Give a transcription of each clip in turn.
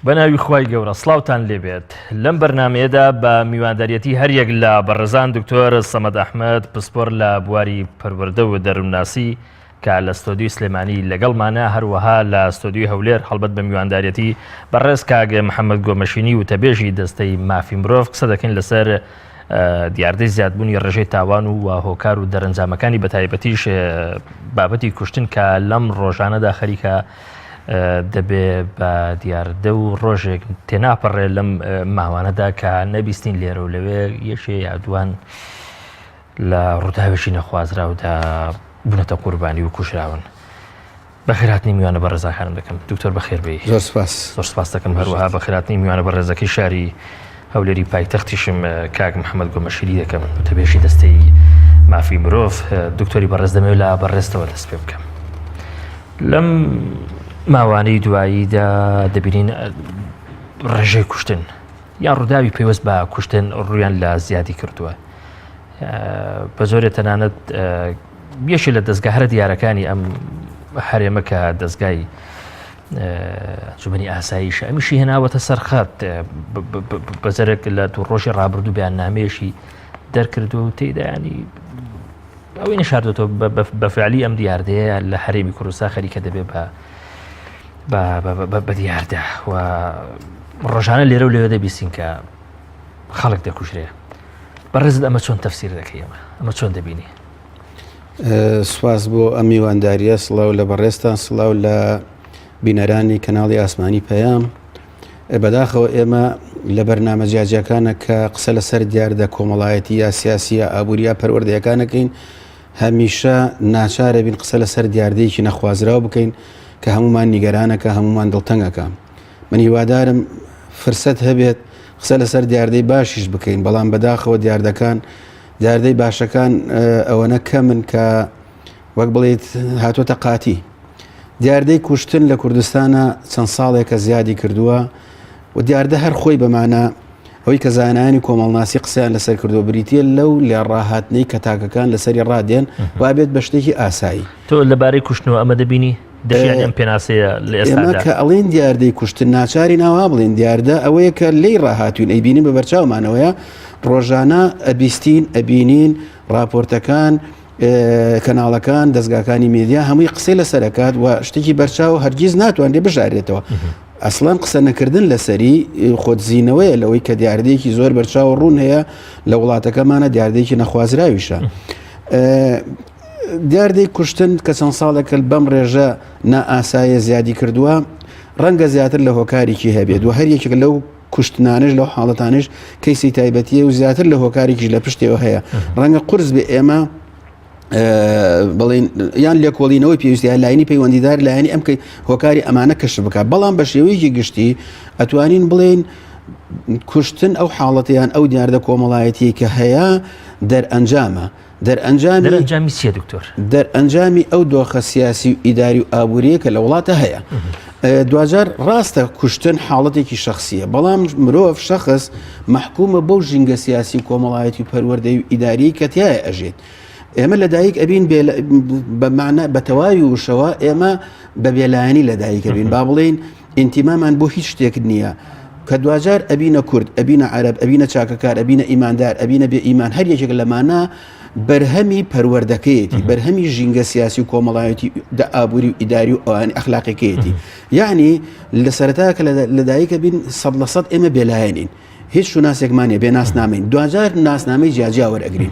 بەناوی خوای گەورە سڵاوتان لێبێت لەم بەرنمەیەدا بە میوانداریەتی هەریەک لە بەڕێزان دکتۆر سەمەد ئەحمد پسپۆر لە بواری پەروەردە و دەروونناسی کە لە ستۆدیۆی سلێمانی لەگەڵمانە هەروەها لە ستۆدیۆی هەولێر هەڵبەت بە میوانداریەتی بەڕێز کاک محەممەد گۆمەشینی وتەبێژی دەستەی مافی مرۆڤ قسە دەکەین لەسەر دیاردەی زیادبوونی ڕێژەی تاوان و هۆکار و دەرەنجامەکانی بەتایبەتیش بابەتی کوشتن کە لەم ڕۆژانەدا خەریکە دەبێ بە دیاردە و ڕۆژێک تێناپەڕێ لەم ماوانەدا کە نەبیستین لێرە و لەوێ یەکێ یا دوان لە ڕووداوێکی نەخوازراودا بوونەتە قوربانی و کوژراون. بەخێرهاتنی میوانە بەڕێزەکانم دەکەم دکتۆر بەخێر بێی. زۆر سپاس. زۆر سپاس دەکەم هەروەها بەخێرهاتنی میوانە بەڕێزەکەی شاری هەولێری پایتەختیشم کاک محەممەد گۆمەشیری دەکەم وتەبێژی دەستەی مافی مرۆڤ دکتۆری بەڕێز دەمەوێت لە بەڕێزتەوە دەست پێ بکەم. لەم ماوانەی دواییدا دەبینین ڕێژەی کوشتن یان ڕووداوی پەیوەست بە کوشتن ڕویان لە زیادی کردووە بە زۆرێ تەنانەت یەکێ لە دەستگا هەرە دیارەکانی ئەم هەرێمە کە دەستگای ئەنجومەنی ئاساییشە ئەمیشی هێناوەتە سەرخەت بەجەرێک لە دوو ڕۆژی ڕابردوو بیان نامەیەشی دەرکردو و تێدایانی ئەوەی نەشاردۆتەوە بە فعلی ئەم دیاردەیە لە هەرێمی کوردستان خەریکە دەبێ بە بە دیاردە و ڕۆژانە لێرە و لەوێ دەبیستین کە خەڵک دەکوژرێ بەڕێزت ئەمە چۆن تەفسیر دەکەی ئەمە ئەمە چۆن دەبینی؟ سواس بۆ ئەم میوانداریە سڵاو لە بەڕێزتان سڵاو لە بینەرانی کەناڵی ئاسمانی پەیام بەداخەوە ئێمە لە بەرنامە جیاجیاکانە کە قسە لەسەر دیاردە کۆمەڵایەتی یا سیاسیە ئابووریە پەروەردەیەکانەکەین هەمیشە ناچارە بین قسە لەسەر دیاردەیەکی نەخوازراو بکەین کە هەمومان نیگەرانەکە هەمومان دڵتەنگەکە من هیوادارم فرسەت هەبێت قسە لەسەر دیاردەی باشیش بکەین بەڵام بەداخەوە دیاردەکان دیاردەی باشەکان ئەوەنە کەمن کە وەک بڵیت هاتوۆتە قاتی دیاردەی کوشتن لە کوردستانە چەند ساڵێکە زیادی کردووە و دیاردە هەر خۆی بەمانە ئەوەی کە زانایانی کۆمەڵناسی قسەیان لەسەر کردووە بریتە لەو لێڕاهاتنەی کە تاکەکان لەسەری ڕادێن وابێت بە شتێکی ئاسایی تۆ لەبارەی کوشتنەوە ئەمە دەبینی دەشیانی ئەم پێناسەیە لە ئێمە ئێستادا کە ئەڵێن دیاردەی کوشتن ناچاری ناوا بڵێن دیاردە ئەوەیە کە لێی ڕاهاتوین ئەیبینین بە بەرچاومانەوەیە ڕۆژانە ئەبیستین ئەبینین ڕاپۆرتەکان کەناڵەکان دەستگاکانی مێدیا هەمووی قسەی لەسەر ئەکات و شتێکی بەرچاو هەرگیز ناتوانرێت بشارێتەوە ئەسڵەن قسە نەکردن لەسەری خۆدزینەوەیە لەوەی کە دیاردەیەکی زۆر بەرچاو ڕوون هەیە لە وڵاتەکەمانە دیاردەیەکی نەخوازراویشە. دیاردەی کوشتن کە چەند ساڵێکە بەم ڕێژە نائاسایە زیادی کردووە ڕەنگە زیاتر لە هۆکارێکی هەبێت و هەر یەکێک لەو کوشتنانش لەو حاڵەتانش کەیسی تایبەتیە و زیاتر لە هۆکارێکیش لە پشتەوە هەیە ڕەنگە قرس بێ ئێمە بڵین یان لێکۆڵینەوەی پێویستی لاینی پەیوەندیدار لایەنی ئەم هۆکاری ئەمانە کەشف بکات بەڵام بە شێوەیەکی گشتی ئەتوانین بڵێن کوشتن ئەو حاڵەتیان ئەو دیاردە کۆمەڵایەتی کە هەیە دەرئەنجامە دەرئەنجامی دەرئەنجامی چیە دکتۆر؟ دەرئەنجامی ئەو دۆخە سیاسی و ئیداری و ئابووریە کە لە وڵاتە هەیە. دواجار ڕاستە کوشتن حاڵەتێکی شخصیە بەڵام مرۆڤ شخص مەحکومە بەو ژینگە سیاسی و کۆمەڵایەتی و پەروەردەی و ئیداری کە تیایە ئەژێت. ئێمە لەدایک ئەبین بەمانە بە تەواوی وشەوە ئێمە بە بێلایەنی لەدایکە بین با بڵین ئینتیمامان بۆ هیچ شتێک نییە کە دواجار ئەبینە کورد ئەبینە عەرەب ئەبینە چاکەکار ئەبینە ئیماندار ئەبینە بێ ئیمان هەر یەکێک لەمانە بەرهەمی پەروەردەکەیەتی بەرهەمی ژینگە سیاسی و کۆمەڵایەتی دە ئابووری و ئیداری و ئەوانی ئەخلاقیەکەیەتی یعنی لە سەرەتا کە لەدایکە بین 100% ئێمە بێلایەنین هیچ شوناسێکمان نیە بێ ناسنامەین دواجار ناسنامەی جیاجیا وەرئەگرین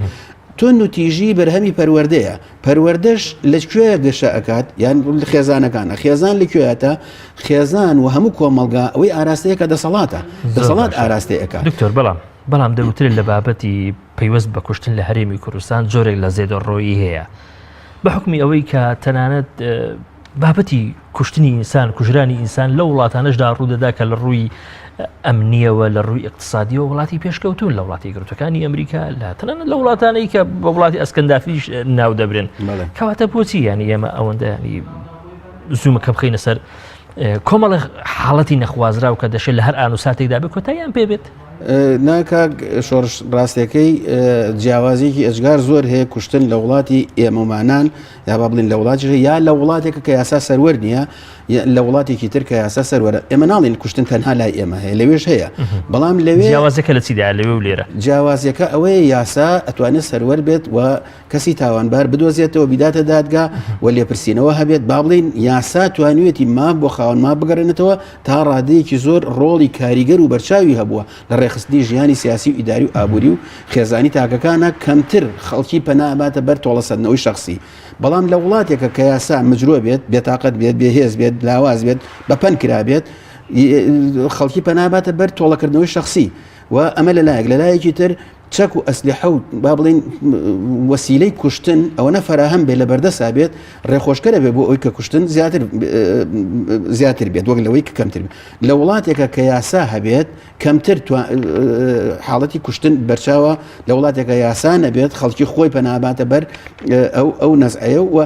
توندوتیژی بەرهەمی پەروەردەیە پەروەردەش لە کوێ گەشە ئەکات یان خێزانەکانە خێزان لە کوێیەتە خێزان و هەموو کۆمەڵگا ئەوەی ئاراستەیەکە دەسەڵاتە دەسەڵات ئاراستەی ئەکات دکتۆر بەڵام بەڵام دەوترێت لە بابەتی پەیوەست بە کوشتن لە هەرێمی کوردستان جۆرێک لە زێدەڕۆیی هەیە بە حکمی ئەوەی کە تەنانەت بابەتی کوشتنی ئینسان کوژرانی ئینسان لەو وڵاتانەشدا ڕوودەدا کە لە ڕووی ئەمنیەوە لە ڕووی اقتصادیەوە وڵاتی پێشکەوتون لە وڵاتی گرتەکانی ئەمریکا لە تەنانەت لە وڵاتانەی کە بە وڵاتی ئەسکەندافیش ناو دەبرێن کەواتە بۆچی ینی ئێمە ئەوەندە ینی زوومەکە بخینە سەر کۆمەڵە حاڵەتی نەخوازراو کە دەشێت لە هەر ئان و ساتێکدا بێ کۆتاییان پێ بێت. نا کاک شۆڕش ڕاستەکەی جیاوازیەکی ئەجگار زۆر هەیە کوشتن لە وڵاتی ئێمەمانان یا با بڵین لە وڵاتی یا لە وڵاتێکە کە یاسا سەروەر نییە. لە وڵاتێکی تر کە یاسا سەروەرە ئێمە ناڵین کوشتن تەنها لای ئێمە هەیە لەوێش هەیە بەڵام لەوێ جیاوازەکە لە چیدا لەوێ و لێرە؟ جیاوازیەکە ئەوەیە یاسا ئەتوانێت سەروەر بێت و کەسی تاوانبار بدۆزێتەوە بیداتە دادگا و لێپرسینەوە هەبێت با بڵین یاسا توانیوێتی ماف بۆ خاوەن ماف بگەڕێنێتەوە تا ڕادەیەکی زۆر ڕۆڵی کاریگەر و بەرچاوی هەبووە لە ڕێکخستنی ژیانی سیاسی و ئیداری و ئابووری و خێزانی تاکەکانە کەمتر خەڵکی پەنا ئەباتە بەر تۆڵەسەندنەوەی شەخسی بەڵام لە وڵاتێکە کە یاسا مجرۆ بێت بێتاقەت بێت بێهێز بێت لاواز بێت بەپەن کرابێت خەڵکی پەناباتە بەر تۆڵەکردنەوەی شخصی و ئەمە لەلایەک لەلایەکی تر چەک و ئەسلیحە و با بڵین وەسیلەی کوشتن ئەوەنە فەراهەم بێ لە بەردەسا بێت ڕێخۆشکەرە بێ بۆ ئەوی کە کوشتن زیاتر زیاتر بێت وەک لەوەی کە کەمتر بێت لە وڵاتێکە کە یاسا هەبێت کەمتر حاڵەتی کوشتن بەرچاوە لە وڵاتێکە یاسا نەبێت خەڵکی خۆی پەناباتە بەر ئەو ئەو نەزعەیە و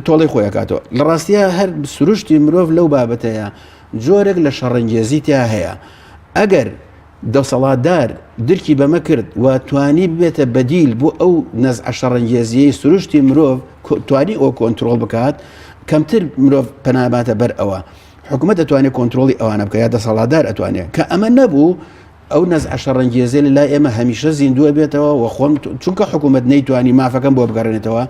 تۆڵی خۆیکاتەوە لە ڕاستیە هەر سروشتی مرۆڤ لەو بابەتەیە جۆرێک لە شەڕەنگێزی تیا هەیە ئەگەر دەسەڵاتدار درکی بەمە کرد و توانی ببێتە بەدیل بۆ ئەو نەزعە شەڕەنگێزیەی سروشتی مرۆڤ توانی ئەو کۆنتترۆل بکات کەمتر مرۆڤ پەناباتە بەر ئەوە حکومەت ئەتوانێت کۆنتترۆلی ئەوانە بکە یا دەسەڵاتدار ئەتوانێت کە ئەمە نەبوو ئەو نەزعە شەڕەنگێزیە لە لای ئێمە هەمیشە زیندووە بێتەوە و خۆم چونکە حکوومەت نەیتوانی مافەکەم بۆ بگەڕێنێتەوە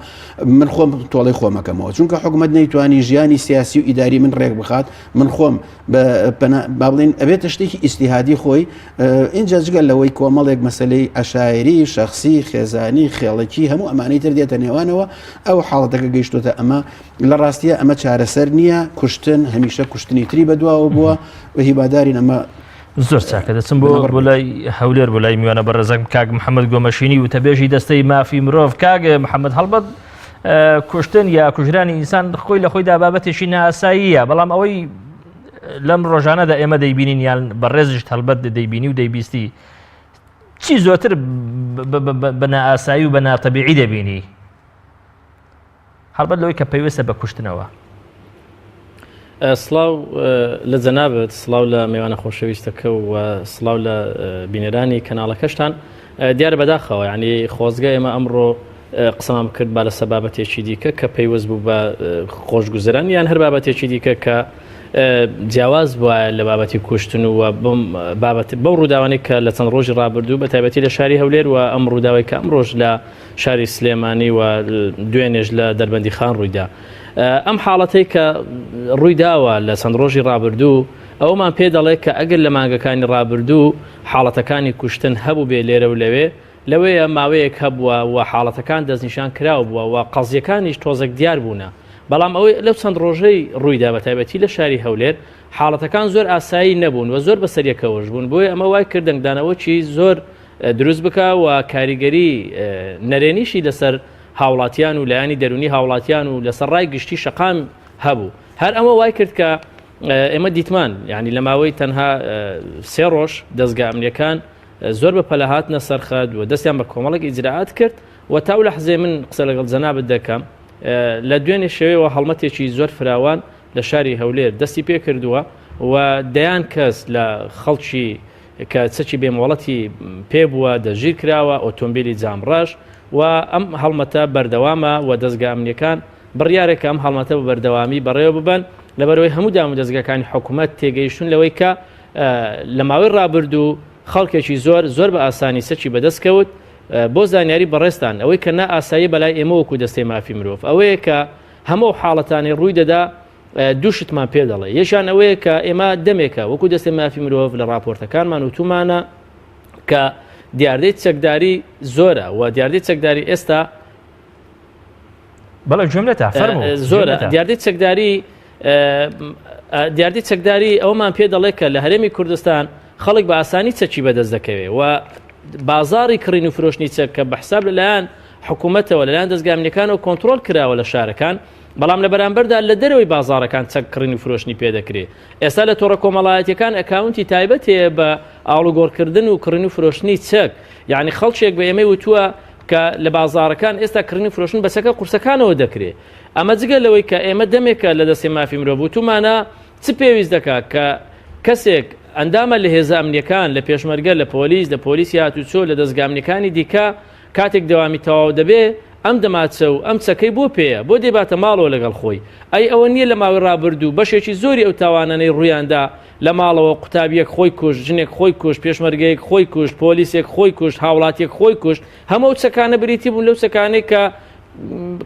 من خۆم تۆڵی خۆمەکەمەوە چونکە حکوومەت نەیتوانی ژیانی سیاسی و ئیداری من ڕێک بخات من خۆم با بڵین ئەبێتە شتێکی ئیسیهادی خۆی اینجا جگە لەوەی کۆمەڵێک مەسلەی عشاعری شخصی خێزانی خێڵەکی هەموو ئەمانەی تر دێتە نێوانەوە ئەو حاڵەتەکە گەیشتوتە ئەمە لە ڕاستیە ئەمە چارەسەر نییە کوشتن هەمیشە کوشتنی تری بەدواوە بووە و هیوادارین ئەمە زۆر چاکە دەچم بۆ بۆ لای هەولێر بۆ لای میوانە بەڕێزەکەم کاک محەممەد گۆمەشینی وتەبێژی دەستەی مافی مرۆڤ کاک محەممەد هەڵبەت کوشتن یا کوژرانی ئینسان خۆی لە خۆیدا بابەتێکی ناساییە بەڵام ئەوەی لەم ڕۆژانەدا ئێمە دەیبینین یان بەڕێزیشت هەڵبەت دەیبینی و دەیبیستی چی زۆرتر بە نائاسایی و بە ناتەبیعی دەبینی هەڵبەت لەوەی کە پەیوەستە بە کوشتنەوە. سڵاو لە جەنابت، سڵاو لە مێوانە خۆشەویستەکە و سڵاو لە بینەرانی کەناڵەکەشتان. دیارە بەداخەوە یعنی خۆزگە ئێمە ئەمڕۆ قسەمان بکرد با لەسەر بابەتێکی دیکە کە پەیوەست بوو بە خۆشگوزەران یان هەر بابەتێکی دیکە کە جیاواز بووە لە بابەتی کوشتن و بەم بابەت بەو ڕووداوانەی کە لە چەند ڕۆژی ڕابردوو بە تایبەتی لە شاری هەولێر و ئەم ڕووداوی کە ئەم ڕۆژ لە شاری سلێمانی و دوێنێش لە دەربەندیخان ڕوویدا. ئەم حاڵەتەی کە ڕوویداوە لە چەند ڕۆژی ڕابردوو ئەومان پێ دەڵێ کە ئەگەر لە مانگەکانی ڕابردوو حاڵەتەکانی کوشتن هەبوو بێ لێرە و لەوێ لەوەیە ماوەیەک هەبووە و حاڵەتەکان دەستنیشان کراو بووە و قەزیەکانیش تۆزێک دیار بوونە بەڵام ئەوەی لەو چەند ڕۆژەی ڕوویدا بە تایبەتی لە شاری هەولێر حاڵەتەکان زۆر ئاسایی نەبوون و زۆر بەسەریەکەوەش بوون بۆیە ئەمە وای کرد دەنگدانەوەکی زۆر دروست بکا و کاریگەری نەرێنیشی لەسەر هاوڵاتیان و لایەنی دەرونی هاوڵاتیان و لەسەر ڕای گشتی شەقام هەبوو هەر ئەمە وای کرد کە ئێمە دیتمان یعنی لە ماوەی تەنها سێ ڕۆژ دەستگا ئەمنیەکان زۆر بە پەلە هاتنە سەرخەت و دەستیان بە کۆمەڵێک ئیجرائات کرد و تا و لەحزێ من قسە لەگەڵ جەنابت دەکەم لە دوێنێ شەوێەوە هەڵمەتێکی زۆر فراوان لە شاری هەولێر دەستی پێ کردووە و دەیان کەس لە خەڵکی کە چەکی بێ مۆڵەتی پێ بووە دەستگیر کراوە، ئۆتۆمبیلی جام ڕەش و ئەم هەڵمەتە بەردەوامە و دەزگا ئەمنییەکان بڕیارە کە ئەم هەڵمەتە بە بەردەوامی بەڕێوە ببەن، لەبەرئەوەی هەموو دامودەزگاکانی حکومەت تێگەیشتوون لەوەی کە لە ماوەی ڕابردوو خەڵکێکی زۆر زۆر بە ئاسانی چەکی بەدەست کەوت. بۆ زانیاری بەڕێزتان ئەوەی کە نا ئاساییە بەلای ئێمە وەکو دەستەی مافی مرۆڤ ئەوەیە کە هەموو ئەو حاڵەتانەی ڕووی دەدا دوو شتمان پێ دەڵێ یەکیان ئەوەیە کە ئێمە دەمێکە وەکو دەستەی مافی مرۆڤ لە راپۆرتەکانمان وتومانە کە دیاردەی چەکداری زۆرە و دیاردەی چەکداری ئێستا بەڵێ گوێم لێتە فەرموو زۆرە دیاردەی چەکداری دیاردەی چەکداری ئەومان پێ دەڵێ کە لە هەرێمی کوردستان خەڵک بە ئاسانی چەکی بەدەست دەکەوێ و بازاری کڕین و فرۆشتنی چەک کە بە حساب لەلایەن حکوومەتەوە لەلایەن دەزگا ئەمنیەکانەوە کۆنترۆڵ کراوە لە شارەکان بەڵام لە بەرامبەردا لە دەرەوەی بازاڕەکان چەک کڕین و فرۆشتنی پێدەکرێ. ئێستا لە تۆڕە کۆمەڵایەتیەکان ئەکاونتی تایبەت هەیە بە ئاڵوگۆڕکردن و کڕین و فرۆشتنی چەک. یعنی خەڵکێک بە ئێمەی وتووە کە لە بازاڕەکان ئێستا کڕین و فرۆشتن بە چەکە قورسەکانەوە دەکرێ. ئەمە جگە لەوەی کە ئێمە دەمێکە لە دەستەی مافی مرۆڤ وتومانە چ پێویست دەکا کە کەسێک ئەندامە لە هێزە ئەمنیەکان، لە پێشمەرگە، لە پۆلیس، لە پۆلیسی هاتوچۆ، لە دەزگا ئەمنیەکانی دیکە کاتێک دەوامی تەواو دەبێ. ئەم دەماچە و ئەم چەکەی بۆ پێیە؟ بۆ دەیباتە ماڵەوە لەگەڵ خۆی؟ ئەی ئەوە نییە لە ماوەی ڕابردوو بەشێکی زۆری ئەو تاوانانەی ڕوویاندا لە ماڵەوە قوتابییەک خۆی کوشت، ژنێک خۆی کوشت، پێشمەرگەیەک خۆی کوشت، پۆلیسێک خۆی کوشت، هاوڵاتییەک خۆی کوشت، هەموو ئەو چەکانە بریتی بوون لەو چەکانەی کە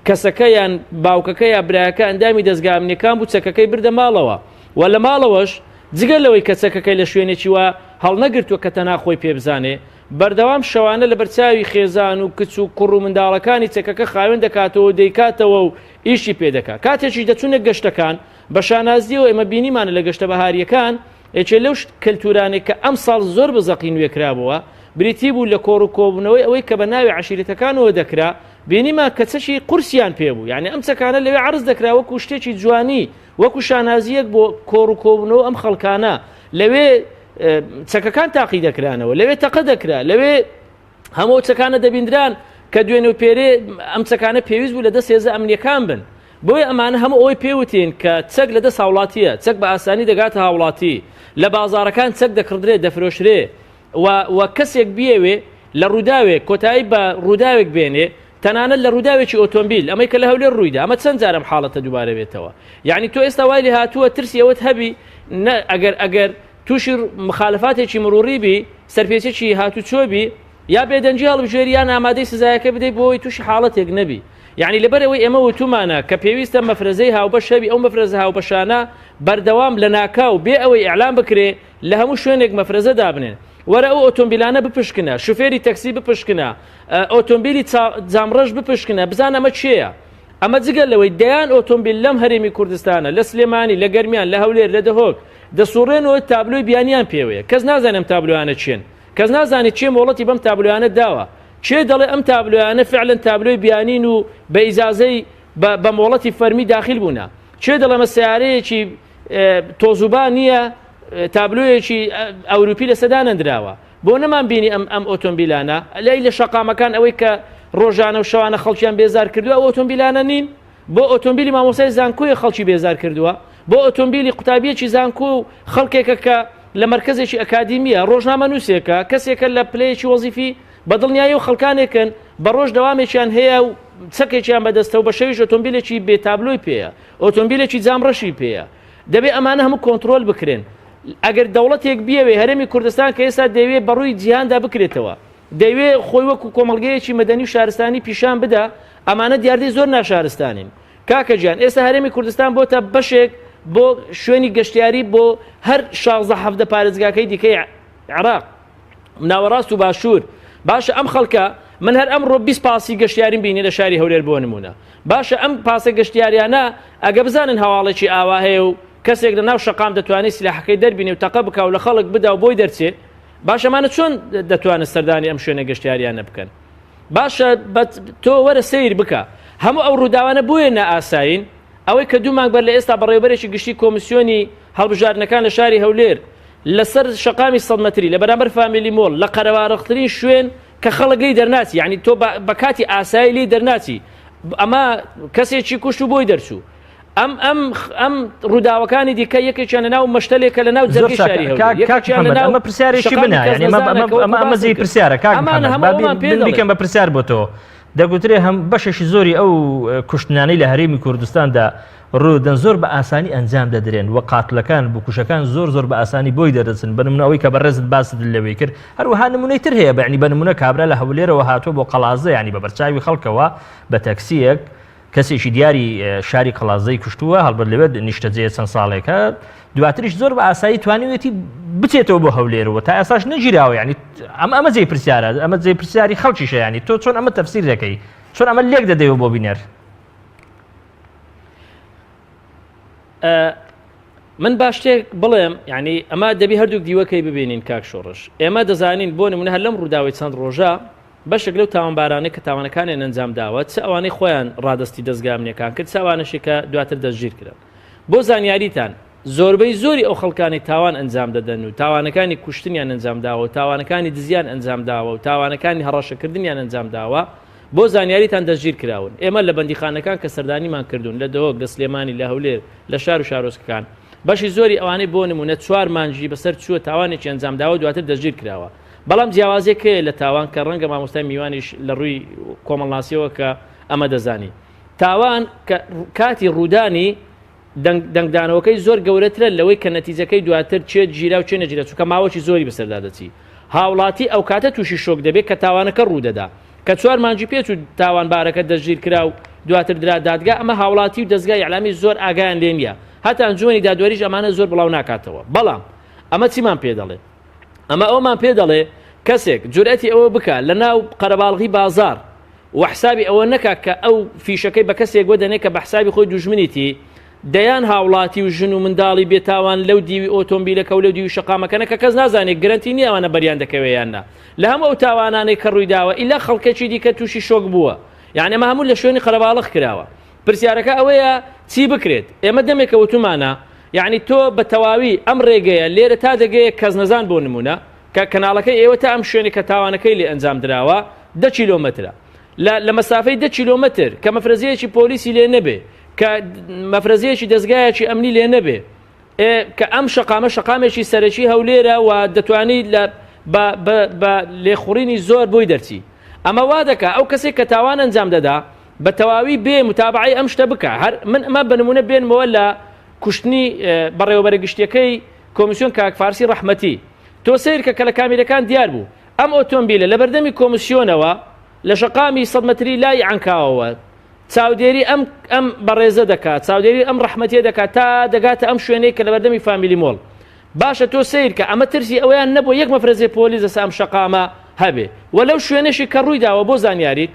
کەسەکە یان باوکەکە یا برایەکە ئەندامی دەزگا ئەمنیەکان بوو چەکەکەی بردە ماڵەوە و لە ماڵەوەش جگە لەوەی کە چەکەکەی لە شوێنێکی وا هەڵنەگرتووە کە تەنها خۆی پێ بزانێ بەردەوام شەوانە لەبەرچاوی خێزان و کچ و کوڕ و منداڵەکانی چەکەکە خاوێن دەکاتەوە و دەیکاتەوە و ئیشی پێ دەکا. کاتێکیش دەچوونە گەشتەکان، بە شانازییەوە ئێمە بینیمانە لە گەشتە بەهارییەکان، یەکێ لەو کەلتوورانەی کە ئەمساڵ زۆر بە زەقی نوێ کرابۆوە، بریتی بوو لە کۆڕ و کۆبوونەوەی ئەوەی کە بە ناوی عەشیرەتەکانەوە دەکرا، بینیمان کە چەکی قورسیان پێ بوو. یانی ئەم چەکانە لەوێ عەرز دەکرا وەکوو شتێکی جوانی، وەکوو شانازییەک بۆ کۆڕ و کۆبوونەوە ئەم خەڵکانە. لەوێ چەکەکان تاقی دەکرانەوە لەوێ تەقە دەکرا لەوێ هەموو چەکانە دەبیندران کە دوێنێ و پێرێ ئەم چەکانە پێویست بوو لە دەست هێزە ئەمنیەکان بن بۆیە ئەمانە هەموو ئەوەی پێوتین کە چەک لە دەست هاوڵاتیە چەک بە ئاسانی دەگاتە هاوڵاتی لە بازارەکان چەک دەکڕدرێت دەفرۆشرێ و و کەسێک بیەوێ لە ڕووداوێک کۆتایی بە ڕووداوێک بێنێ تەنانەت لە ڕووداوێکی ئۆتۆمبیل ئەمەی کە لە هەولێر ڕوویدا ئەمە چەند جار ئەم حاڵەتە دووبارە بێتەوە یعنی تۆ ئێستا وای لێ هاتووە ترسی ئەوەت هەبی نە ئەگەر ئەگەر تووشی مخالفاتێکی مروری بی سەرپێچێکی هاتوچۆ بی یا بێدەنگی هەڵبژێری یان ئامادەی سزایەکە بدەیت بۆ ئەوەی تووشی حاڵەتێک نەبی یعنی لەبەرەوەی ئێمە وتومانە کە پێویستە مەفرەزەی هاوبەش هەبی ئەو مەفرەزە هاوبەشانە بەردەوام لە ناکاو بێ ئەوەی ئیعلان بکرێ لە هەموو شوێنێک مەفرەزە دابنێن وەرە ئەو ئۆتۆمبیلانە بپشکنە شوفێری تەکسی بپشکنە ئۆتۆمبیلی جامڕەش بپشکنە بزانە ئەمە کێیە ئەمە جگە لەوەی دەیان ئۆتۆمبیل لەم هەرێمی کوردستانە لە سلێمانی لە گەرمیان لە هەولێر لە دهۆک دەسوڕێنەوە تابلۆی بیانیان پێوەیە کەس نازانێت ئەم تابلۆیانە چێن کەس نازانێت کێ مۆڵەتی بەم تابلۆیانە داوە کێ دەڵێ ئەم تابلۆیانە فعلەن تابلۆی بیانین و بە ئیجازەی بە مۆڵەتی فەرمی داخل بوونە کێ دەڵێ ئەمە سیارەیەکی تۆزوبا نییە تابلۆیەکی ئەوروپی لەسەر دانەندراوە بۆ نەمان بینی ئەم ئەم ئۆتۆمبیلانە لای لە شەقامەکان ئەوەی کە ڕۆژانە و شەوانە خەڵکیان بێزار کردووە ئەو ئۆتۆمبیلانە نین بۆ ئۆتۆمبیلی مامۆستای زانکۆی خەڵکی بێزار کردووە بۆ ئۆتۆمبیلی قوتابیەکی زانکۆ و خەڵکێکە کە لە مەرکەزێکی ئەکادیمیە ڕۆژنامە نووسێکە کەسێکە لە پلەیەکی وەزیفی بە دڵنیایی و خەڵکانێکن بە ڕۆژ دەوامێکیان هەیە و چەکێکیان بەدەستە و بە شەویش ئۆتۆمبیلێکی بێ تابلۆی پێیە ئۆتۆمبیلێکی جام ڕەشی پێیە دەبێ ئەمانە هەموو کۆنترۆل بکرێن ئەگەر دەوڵەتێک بیەوێ هەرێمی کوردستان کە ئێستا دەیەوێ بەڕووی جیهاندا بکرێتەوە دەیەوێ خۆی وەکو کۆمەڵگەیەکی مەدەنی و شارستانی پیشان بدا ئەمانە دیاردەی زۆر ناشارستانین کاکە گیان ئێستا هەرێمی کوردستان بۆتە بەشێک بۆ شوێنی گەشتیاری بۆ هەر 16 حەڤدە پارێزگاکەی دیکەی عێراق ناوەڕاست و باشوور باشە ئەم خەڵکە من هەر ئەمڕۆ 20 پاسی گەشتیاریم بینی لە شاری هەولێر بۆ نمونە باشە ئەم پاسە گەشتیاریانە ئەگە بزانن هەواڵێکی ئاوا هەیە و کەسێک لە ناو شەقام دەتوانێت سلاحەکەی دەربینێ و تەقە بکا و لە خەڵک بدا و بۆی دەرچێ باشە ئەمانە چۆن دەتوانن سەردانی ئەم شوێنە گەشتیاریانە بکەن باشە تۆ وەرە سەیر بکە هەموو ئەو ڕووداوانە بۆیە نائاسایین ئەوەی کە دوو مانگ بەر لە ئێستا بەڕێوەبەرێکی گشتی کۆمیسیۆنی هەڵبژاردنەکان لە شاری هەولێر لەسەر شەقامی 100 مەتری لە بەرامبەر فامیلی مۆڵ لە قەرەباڵغترین شوێن کە خەڵک لێی دەرناچی یعنی تۆ بە کاتی ئاسایی لێی دەرناچی ئەمە کەسێکی کوشت و بۆی دەرچوو ئەم ئەم ئەم ڕووداوەکانی دیکە یەکێکیان لە ناو مەشتەلێکە لە ناو جەرگی شاری هەولێر یەکێکیان لە ناو ئەمە پرسیارێکی منە یعنی ئەمە ئەمە زی پرسیارە کاک محەممەد با بیکەم بە پرسیار بۆ تۆ دەگوترێ هەم بەشێکی زۆری ئەو کوشتنانەی لە هەرێمی کوردستاندا ڕوودەن زۆر بە ئاسانی ئەنجام دەدرێن و قاتلەکان بکوژەکان زۆر زۆر بە ئاسانی بۆی دەردەچن بە نمونە ئەوەی کە بەڕێزت باست لەوەی کرد هەروەها نمونەی تر هەیە بەعنی بە نمونە کابرا لە هەولێرەوە هاتووە بۆ قەڵازە ینی بە بەرچاوی خەڵکەوە بە تەکسیەک کەسێکی دیاری شاری قەڵازەی کوشتووە هەڵبەت لەوێ نیشتەجێیە چەند ساڵێکە دواتریش زۆر بە ئاسایی توانیوێتی بچێتەوە بۆ هەولێرەوە تا ئێستاش نەگیراوە یعنی ئەم ئەمە جێی پرسیارە ئەمە جێی پرسیاری خەڵکیشە یعنی تۆ چۆن ئەمە تەفسیر دەکەی چۆن ئەمە لێک دەدەیەوە بۆ بینەر من با شتێک بڵێم یعنی ئەمە دەبی هەردووک دیوەکەی ببینین کاک شۆڕش ئێمە دەزانین بۆ نمونە هەر لەم ڕووداوی چەند ڕۆژە بەشێک لەو تاوانبارانەی کە تاوانەکانیان ئەنجام داوە، چ ئەوانەی خۆیان ڕادەستی دەزگا ئەمنییەکان کرد، چ ئەوانەشی کە دواتر دەستگیر کران. بۆ زانیاریتان، زۆربەی زۆری ئەو خەڵکانەی تاوان ئەنجام دەدەن و تاوانەکانی کوشتنیان ئەنجام داوە و تاوانەکانی دزیان ئەنجام داوە و تاوانەکانی هەڕەشەکردنیان ئەنجام داوە، بۆ زانیاریتان دەستگیر کراون. ئێمە لە بەندیخانەکان کە سەردانیمان کردوون، لە دهۆک، لە سلێمانی، لە هەولێر، لە شار و شارۆچکەکان، بەشی زۆری ئەوانەی بۆ نموونە چوار مانگی بەسەر چووە تاوانێکی ئەنجام داوە دواتر دەستگیر کراوە. بەڵام جیاوازیەک هەیە لە تاوان کە ڕەنگە مامۆستای میوانیش لە ڕووی کۆمەڵناسیەوە کە ئەمە دەزانی تاوان کە کاتی ڕوودانی دەنگ دەنگدانەوەکەی زۆر گەورەترە لەوەی کە نەتیجەکەی دواتر چێ گیرا و چێ نەگیرا چونکە ماوەکی زۆری بەسەردا دەچی هاوڵاتی ئەوکاتە تووشی شۆک دەبێت کە تاوانەکە ڕوودەدا کە چوار مانگی پێچوو تاوانبارەکە دەستگیر کرا و دواتر درا دادگا ئەمە هاوڵاتی و دەزگای ئیعلامی زۆر ئاگایان لێ نییە هەتا ئەنجومەنی دادوەریش ئەمانە زۆر بڵاو ناکاتەوە بەڵام ئەمە چیمان پێ دەڵێ ئەمە ئەومان پێ دەڵێ کەسێک جورئەتی ئەوە بکا لە ناو قەرەباڵغی بازار و حسابی ئەوە نەکا کە ئەو فیشەکەی بە کەسێک وەدەنێ کە بە حسابی خۆی دوژمنیتی دەیان هاوڵاتی و ژن و منداڵی بێتاوان لەو دیوی ئۆتۆمبیلەکە و لەو دیوی شەقامەکەنە کە کەس نازانێت گرەنتی نییە ئەوانە بەریان دەکەوێ یان نا لە هەموو ئەو تاوانانەی کە ڕوویداوە ئیلا خەڵکێکی دیکە تووشی شۆک بووە یعنی ئەمە هەموو لە شوێنی قەرەباڵغ کراوە پرسیارەکە ئەوەیە چی بکرێت ئێمە دەمێکە وتومانە یعنی تۆ بە تەواوی ئەم ڕێگەیە لێرە تا دەگەیە کەسنەزان بۆ نمونە کە کەناڵەکەی ئێوە تا ئەم شوێنی کە تاوانەکەی لێ ئەنجام دراوە دە کیلۆمەترە لە لە مەسافەی دە کیلۆمەتر کە مەفرەزەیەکی پۆلیسی لێ نەبێ کە مەفرەزەیەکی دەزگایەکی ئەمنی لێ نەبێ کە ئەم شەقامە شەقامێکی سەرەکی هەولێرە و دەتوانی لە بە لێخوڕینی زۆر بۆی دەرچی ئەمە وا دەکا ئەو کەسێک کە تاوان ئەنجام دەدا بە تەواوی بێ متابعی ئەم شتە بکە هەر من ئەمە بە نمونە بێنمەوە لە کوشتنی بەڕێوەبەرە گشتیەکەی کۆمیسیۆن کاک فارسی ڕەحمەتی تۆ سەیرکە کە لە کامیرەکان دیار بوو ئەم ئۆتۆمبیلە لە بەردەمی کۆمیسیۆنەوە لە شەقامی 100 مەتری لای عەنکاوەوە چاودێری ئەم ئەم بەڕێزە دەکات چاودێری ئەم ڕەحمەتیە دەکات تا دەگاتە ئەم شوێنەی کە لە بەردەمی فامیلی مۆڵ باشە تۆ سەیر کە ئەمە ترسی ئەوەیان نەبوو یەک مەفرەزەی پۆلیس لەسەر ئەم شەقامە هەبێ و لەو شوێنەشی کە ڕووی داوە بۆ زانیاریت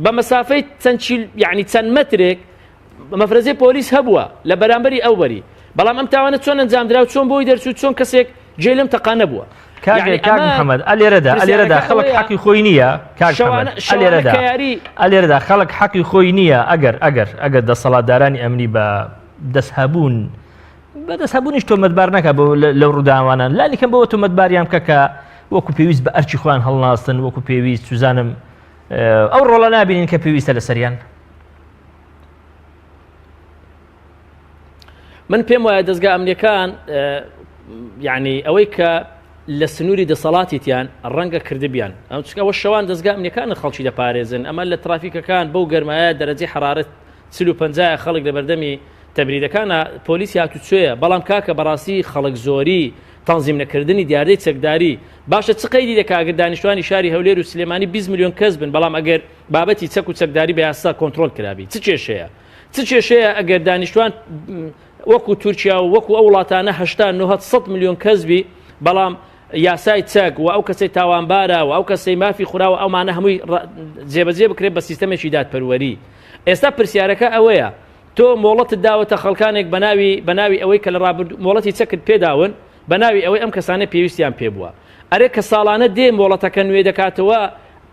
بە مەسافەی چەند چیل یعنی چەند مەترێک مەفرەزەی پۆلیس هەبووە لە بەرامبەری ئەو بەری بەڵام ئەم تاوانە چۆن ئەنجامدرا و چۆن بۆی دەرچوو چۆن کەسێک جێ لەم تەقە نەبووە کاک یعنی کاک ئەمە محەممەد ئەلێرەدا ئەلێرەدا پرسیارەکە خەڵک ئەوەیە حەقی خۆی نییە کاک شەوانە محەممەد شەوانە ئەلێرەدا کە یاری ئەلێرەدا خەڵک حەقی خۆی نییە ئەگەر ئەگەر ئەگەر دەسەڵاتدارانی ئەمنی بە دەست هەبوون بە دەست هەبوونیش تۆمەتبار نەکە بۆ لەو ڕووداوانە لانی کەم بەوە تۆمەتباریان بکە کە وەکو پێویست بە ئەرکی خۆیان هەڵناستن وەکو پێویست سوزانم ئەو ڕۆڵە نابینین کە پێویستە لەسەریان. من پێم وایە دەزگا ئەمنیەکان یعنی ئەوەی کە لە سنووری دەسەڵاتیتیان ڕەنگە کردبیان ئەو چکەوە شەوان دەزگا ئەمنیەکان خەڵکی دەپارێزن ئەمە لە ترافیکەکان بەو گەرمایە دەرەجەی حرارەت 40 خەڵک لە بەردەمی تەبریدەکانە پۆلیسی هاتوچۆیە بەڵام کاکە بەڕاستی خەڵک زۆری تەنزیم نەکردنی دیاردەی چەکداری باشە چ قەیدی دەکا ئەگەر دانیشتوانی شاری هەولێر و سلێمانی 20 میلیۆن کەس بن بەڵام ئەگەر بابەتی چەک و چەکداری بە یاسا کۆنترۆل کرابی چ کێشەیە چ کێشەیە ئەگەر دانیشتوان وەکو تورکیا و وەکو ئەو وڵاتانە 80 900 میلیۆن کەس بی بەڵام یاسای چەک و ئەو کەسەی تاوانبارە و ئەو کەسەی مافی خوراوە ئەومانە هەمووی جێبەجێ بکرێت بە سیستەمێکی دادپەروەری ئێستا پرسیارەکە ئەوەیە تۆ مۆڵەتت داوەتە خەڵکانێک بەناوی بەناوی ئەوەی کە لە ڕابردوو مۆڵەتی چەکت پێداون بەناوی ئەوەی ئەم کەسانە پێویستیان پێبووە ئەرێ کە ساڵانە دێ مۆڵەتەکە نوێ دەکاتەوە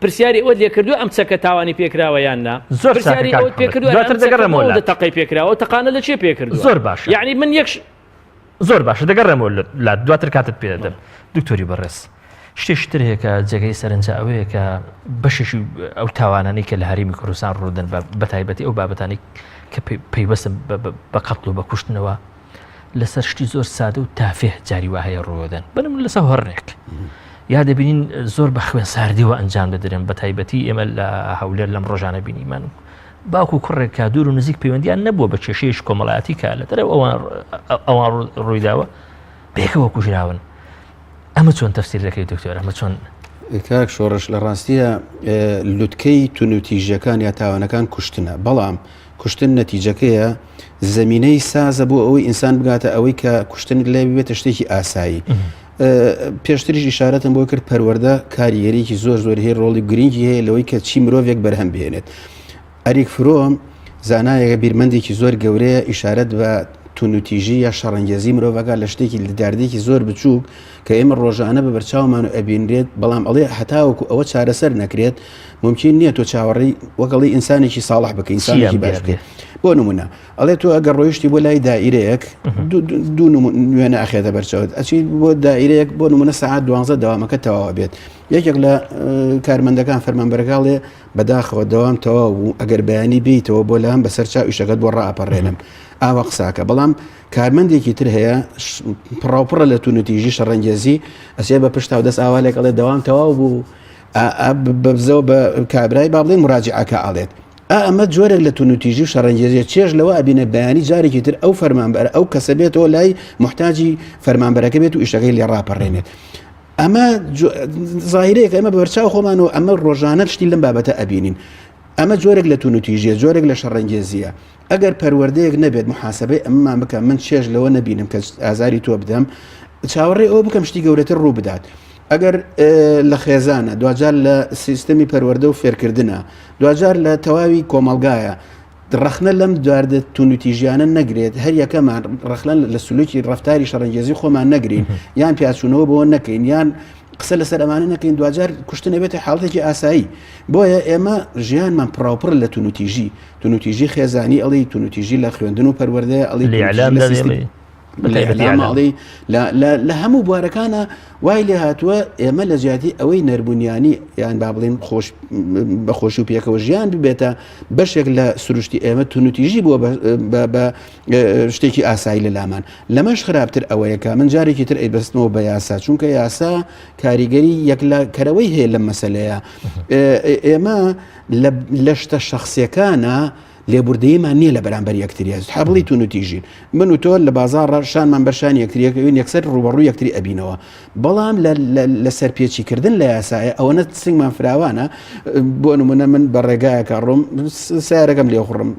پرسیاری ئەوەت لێکردووە ئەم چەکە تاوانی پێکراوە یان نا؟ زۆر چاکە پرسیاری کاک ئەوەت محمد پێکردووە دواتر ئەم چەکە دەگەڕێمەوە بۆ لات تەقەی پێکراوە ئەو تەقانە لە چێ پێکردووە زۆر باشە یعنی من یەک زۆر باشە دەگەڕێمەوە لات دواتر کاتت پێ دەدەم دکتۆری بەڕێز شتێکی تر هەیە کە جێگەی سەرنجە ئەوەیە کە بەشێکی ئەو تاوانانەی کە لە هەرێمی کوردستان ڕوودەن بە تایبەتی ئەو بابەتانەی کە پەیوەستن بە قەتڵ و بە کوشتنەوە لەسەر شتی زۆر سادە و تافه جاری وا هەیە ڕوودەن بەنم لەسەر هەڕێک یا دەبینین زۆر بە خوێن ساردیەوە ئەنجام دەدرێن بە تایبەتی ئێمە لە هەولێر لەم ڕۆژانە بینیمان باوکو و کوڕێک کە دوور و نزیک پەیوەندیان نەبووە بە کێشەیەکی کۆمەڵایەتی کە لە دەرەوە ئەوان ئەوان ڕوویداوە پێکەوە کوژراون ئەمە چۆن تەفسیر دەکەیت دکتۆر ئەمە چۆن کاک شۆڕش لە ڕاستیە لوتکەی تونوتیژەکان یا تاوانەکان کوشتنە بەڵام کوشتن نەتیجەکەیە زەمینەی سازە بۆ ئەوەی ئینسان بگاتە ئەوەی کە کوشتن لێ ببێتە شتێکی ئاسایی. پێشتریش ئیشارەتم بۆ کرد پەروەردە کاریگەریکی زۆر زۆر هەیە ڕۆڵی گرنگی هەیە لەوەی کە چی مرۆڤێک بەرهەم بهێنێت. ئەریک فرۆم زانایەکە بیرمەندێکی زۆر گەورەیە ئیشارەت بە تونوتیژی یا شەڕەنگێزی مرۆڤەکە لە شتێکی لداردێکی زۆر بچووک کە ئێمە ڕۆژانە بە بەرچاومان و ئەبینرێت بەڵام ئەڵێ هەتاوەکو ئەوە چارەسەر نەکرێت ممکن نییە تۆ چاوەڕێی وەک ئەڵێی ئینسانێکی ساڵح بکەی ئینسانێکی باش بکەی بۆ نمونە ئەڵێ تۆ ئەگەر ڕۆیشتی بۆ لای دائیرەیەک دوو نوێنە ئەخێتە بەرچاوت ئەچی بۆ دائیرەیەک بۆ نمونە سەعات دوانزە دەوامەکە تەواوە بێت یەکێک لە کارمەندەکان فەرمانبەرەکە بەداخەوە دەوام تەواو بوو ئەگەر بەیانی بیتەوە بۆ لام بەسەر چاو ئیشەکەت بۆ ڕائەپەڕێنم ئاوا قساکە بەڵام کارمەندێکی تر هەیە پڕاوپڕە لە تونوتیژی شەڕەنگێزی ئەچێ بە پشتا و دەست ئاوا لێک ئەڵێ دەوام تەواو بوو بەبزەوە بە کابرای با بڵێن مراجعەکە ئەڵێت. ئا ئەمە جۆرێک لە توندوتیژی و شەڕەنگێزیە چێژ لەوە ئەبینە بەیانی جارێکی تر ئەو فەرمانبەر ئەو کەسە بێتەوە لای محتاجی فەرمانبەرەکە بێت و ئیشەکەی لێ ڕاپەڕێنێت. ئەمە زاهیرەیەک ئەمە بەرچاو خۆمان و ئەمە ڕۆژانە شتی لەم بابەتە ئەبینین. ئەمە جۆرێک لە توندوتیژیە جۆرێک لە شەڕەنگێزیە ئەگەر پەروەردەیەک نەبێت محاسبەی ئەمەمان بکە من چێژ لەوە نەبینم کە ئازاری تۆ بدەم چاوەڕێ ئەوە بکەم شتی گەورەتر ڕوو بدات. ئەگەر لە خێزانە دواجار لە سیستەمی پەروەردە و فێرکردنە دواجار لە تەواوی کۆمەڵگایە ڕەخنە لەم دواردە توندوتیژیانە نەگرێت هەر یەکەمان ڕەخنە لە سلوکی ڕەفتاری شەڕەنگێزی خۆمان نەگرین یان پیاچوونەوە بۆ نەکەین یان قسە لەسەر ئەمانە نەکەین دواجار کوشتن ئەبێتە حاڵەتێکی ئاسایی بۆیە ئێمە ژیانمان پڕاوپڕ لە توندوتیژی توندوتیژی خێزانی ئەڵی توندوتیژی لە خوێندن و پەروەردەیە ئەڵی لە سیستمی ماڵی لە هەموو بوارەکانە وای لێ هاتووە ئێمە لە جیاتی ئەوەی نەرمونیانی یان با بڵین خۆش بە خۆشی و پێکەوە ژیان ببێتە بەشێک لە سروشتی ئێمە تونوتیژی بووە بە شتێکی ئاسایی لە لامان لەمەش خراپتر ئەوەیە کە من جارێکی تر ئەیبەستمەوە بە یاسا چونکە یاسا کاریگەری یەکلا کەرەوەی هەیە لەم مەسلەیە ئێمە لە شتە شخصیەکانە لێبوردەییمان نییە لە بەرامبەر یەکتریا حەبڵی توندوتیژین من و تۆ لە بازاڕ شانمان بەر شانی یەکتریەکەوین یەکسەر ڕوبەڕوو یەکتری ئەبینەوە بەڵام لە سەرپێچیکردن لە یاسایە ئەوەنە سنگمان فراوانە بۆ نمونە من بە ڕێگایەکە ڕۆم سیارەکەم لێخوڕم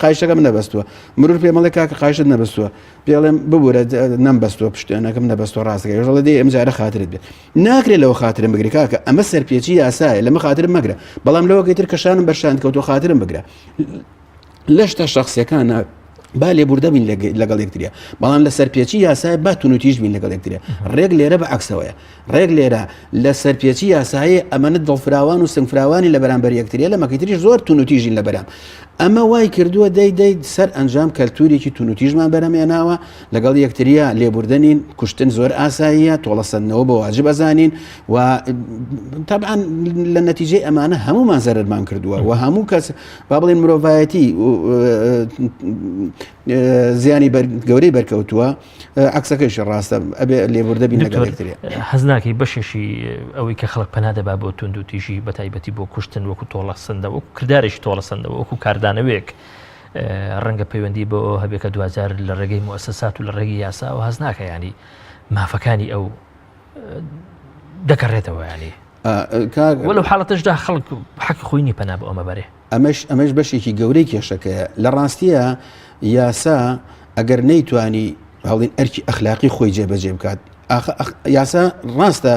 قایشەکەم نەبەستووە مرور پێمەڵێ کاکە قایشت نەبەستووە پێڵێم ببوورە نەمبەستووە پشتێنەکەم نەبەستووە ڕاستەکە ژەڵە دێ ئەم جارە خاترت بێت ناکرێت لەوە خاترم بگری کاکە ئەمە سەرپێچی یاسایە لەمە خاترم مەگرە بەڵام لەوەکەی تر کە شانم بەر شانت کەوتۆ خاترم بگرە لە شتە شخصیەکانە با لێبوردە بین لەگەڵ یەکتریا بەڵام لە سەرپێچی یاسای با تونوتیش بین لەگەڵ یەکتریا ڕێک لێرە بە عکسەوەیە ڕێک لێرە لە سەرپێچی یاسایی ئەمەنە دڵفراوان و سنگفراوانی لە بەرامبەر یەکتریە لە مەکەی تریش زۆر تونوتیژین لە بەرام ئەمە وای کردووە دەی دەی سەر ئەنجام کەلتورێکی تونوتیژمان بەرەمێناوە لەگەڵ یەکتریا لێبوردەنین، کوشتن زۆر ئاساییە، تۆڵەسەندنەوە بە واجب ئەزانین و تەبعەن لە نەتیجەی ئەمانە هەموومان زەرەرمان کردووە و هەموو کەس با بڵێن مرۆڤایەتی زیانی گەورەی بەرکەوتووە عکسەکەیش ڕاستە ئەبێ لێبوردە بین لەگەڵ یەکتری. حەز ناکەی بەشێکی ئەوەی کە خەڵک پەنا دەبا بۆ توندوتیژی بە تایبەتی بۆ کوشتن وەکو تۆڵەسەندەوە وەکو کردارێکی تۆڵەسەندەوە وەکو کاردانەوەیەک ڕەنگە پەیوەندی بەوە هەبێ کە دواجار لە ڕێگەی موسسات و لە ڕێگەی یاساوە هەست ناکە ینی مافەکانی ئەو دەگەڕێتەوە ینی وەلو حاڵەتەشدا خەڵک حەقی خۆی نیە پەنا بۆ ئەمە بەرێ. ئەمەش ئەمەش بەشێکی گەورەی کێشەکەیە لە ڕاستیە یاسا ئەگەر نەیتوانی هەڵین ئەرکی ئەخلاقی خۆی جێبەجێ بکات یاسا ڕاستە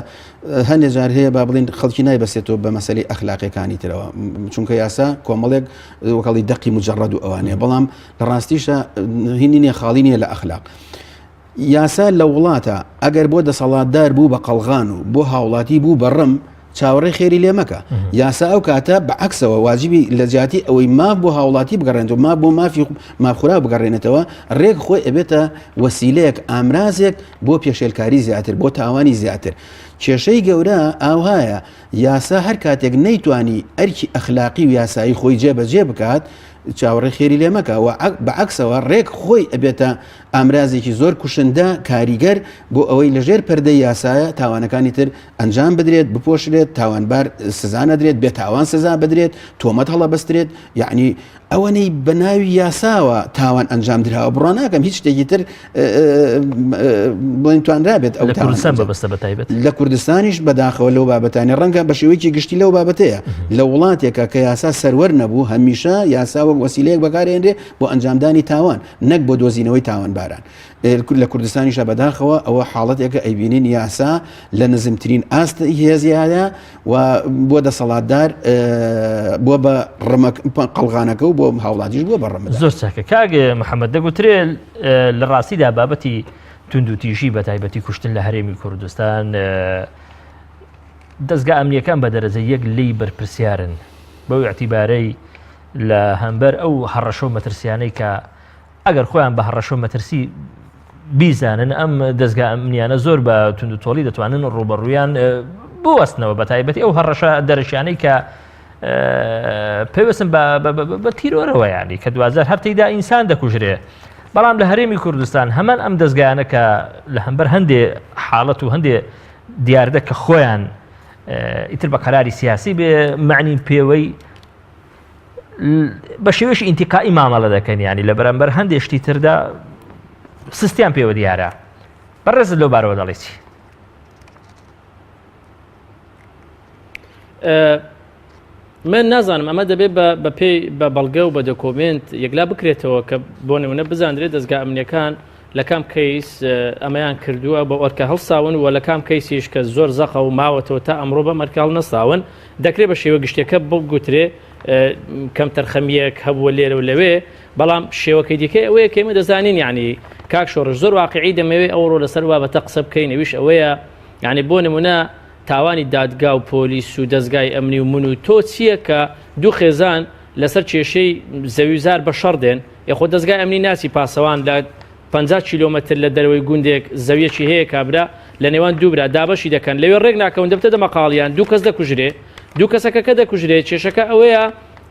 هەندێک جار هەیە با بڵین خەڵکی نایبەسێتەوە بە مەسلەی ئەخلاقیەکانی ترەوە چونکە یاسا کۆمەڵێک وەکەڵی دەقی مجرد و ئەوانەیە بەڵام لە ڕاستیشە هینی نیە خاڵی نییە لە ئەخلاق. یاسا لە وڵاتە ئەگەر بۆ دەسەڵاتدار بوو بە قەڵغان و بۆ هاوڵاتی بوو بە ڕم چاوەڕێی خێری لێ مەکە. یاسا ئەو کاتە بە عەکسەوە واجبی لە جیاتی ئەوەی ماف بۆ هاوڵاتی بگەڕێنێتەوە، ماف بۆ مافی مافخوراو بگەڕێنێتەوە، ڕێک خۆی ئەبێتە وەسیلەیەک، ئامرازێک بۆ پێشێلکاری زیاتر، بۆ تاوانی زیاتر. کێشەی گەورە ئاوهایە، یاسا هەر کاتێک نەیتوانی ئەرکی ئەخلاقی و یاسایی خۆی جێبەجێ بکات، چاوەڕێی خێری لێ مەکە و بە عەکسەوە ڕێک خۆی ئەبێتە ئامرازێکی زۆر کوشندە، کاریگەر بۆ ئەوەی لەژێر پەردەی یاسایە تاوانەکانی تر ئەنجام بدرێت، بپۆشرێت، تاوانبار سزا نەدرێت، بێ تاوان سزا بدرێت، تۆمەت هەڵەبەسترێت، یەعنی ئەوەنەی بە ناوی یاساوە تاوان ئەنجام دراوە بڕوا ناکەم هیچ شتێکی تر بڵێن توانرابێت ئەو لە کوردستان بەبەستە بە تایبەت لە کوردستانیش بەداخەوە لەو بابەتانی ڕەنگە بە شێوەیەکی گشتی لەو بابەتەیە لە وڵاتێکە کە یاسا سەروەر نەبوو هەمیشە یاسا وەک وەسیلەیەک بەکارێنرێ بۆ ئەنجامدانی تاوان نەک بۆ دۆزینەوەی تاوانباران لە کوردستانیشە بەداخەوە ئەوە حاڵەتێکە ئەیبینین یاسا لە نزمترین ئاست هێزیایە و بۆ دەسەڵاتدار بۆ بە ڕمەک قەڵغانەکە و بۆ هاوڵاتیش بۆ بە ڕمە زۆر چاکە کاک محەممەد دەگوترێ لە ڕاستیدا بابەتی توندوتیژی بە تایبەتی کوشتن لە هەرێمی کوردستان دەستگا ئەمنیەکان بە دەرەجە یەک لی بەرپرسیارن بەو اعتیبارەی لە هەمبەر ئەو هەڕەشە و مەترسیانەی کە ئەگەر خۆیان بە هەڕەشە و مەترسی بیزانن ئەم دەزگا ئەمنیانە زۆر بە توندوتۆڵی دەتوانن ڕوبەڕویان بوەستنەوە بە تایبەتی ئەو هەڕەشە دەرەکیانەی کە پێویستن بە تیرۆرەوە ینی کە دوجار هەر تێدا ئینسان دەکوژرێ بەڵام لە هەرێمی کوردستان هەمان ئەم دەزگایانە کە لە هەمبەر هەندێ حاڵەت و هەندێ دیاردە کە خۆیان ئیتر بە قەراری سیاسی بێ معنی پێوەی. بە شێوەیەکی ئینتیقائی مامەڵە دەکەن یانی لە بەرامبەر هەندێک شتی تردا سستیان پێوە دیارە بەڕێزت لەو بارەوە دەڵێ چی؟ من نازانم ئەمە دەبێت بە پێی بە بەڵگە و بە دۆکۆمێنت یەکلا بکرێتەوە کە بۆ نمونە بزانرێت دەستگا ئەمنیەکان لە کام کەیس ئەمەیان کردووە بە ئەرکە هەڵساون و لە کام کەیسیش کە زۆر زەقە و ماوەتەوە تا ئەمڕۆ بە مەرکاڵ نەساون دەکرێت بە شێوە گشتەکە بگوترێ کەم تەرخەمیەک هەبووە لێرە و لەوێ بەڵام شێوەکەی دیکە ئەوەیە کە ئێمە دەزانین یعنی کاک شۆڕش زۆر واقعی دەمەوێت ئەوڕۆ لەسەر بابەتە قسە بکەین ئەویش ئەوەیە یعنی بۆ نمونە تاوانی دادگا و پۆلیس و دەزگای ئەمنی و من و تۆ چییە کە دوو خێزان لەسەر کێشەی زەوی زار بە شەڕ دێن یخۆ دەزگای ئەمنی ناچی پاسەوان لە 50 کیلۆمەتر لە دەرەوەی گوندێک زەویەکی هەیە کابرا لە نێوان دوو برا دابەشی دەکەن لەوێ ڕێک ناکەون دەبتە دەمەقاڵیان دوو کەس دەکوژرێ دوو کەسەکە کە دەکوژرێ کێشەکە ئەوەیە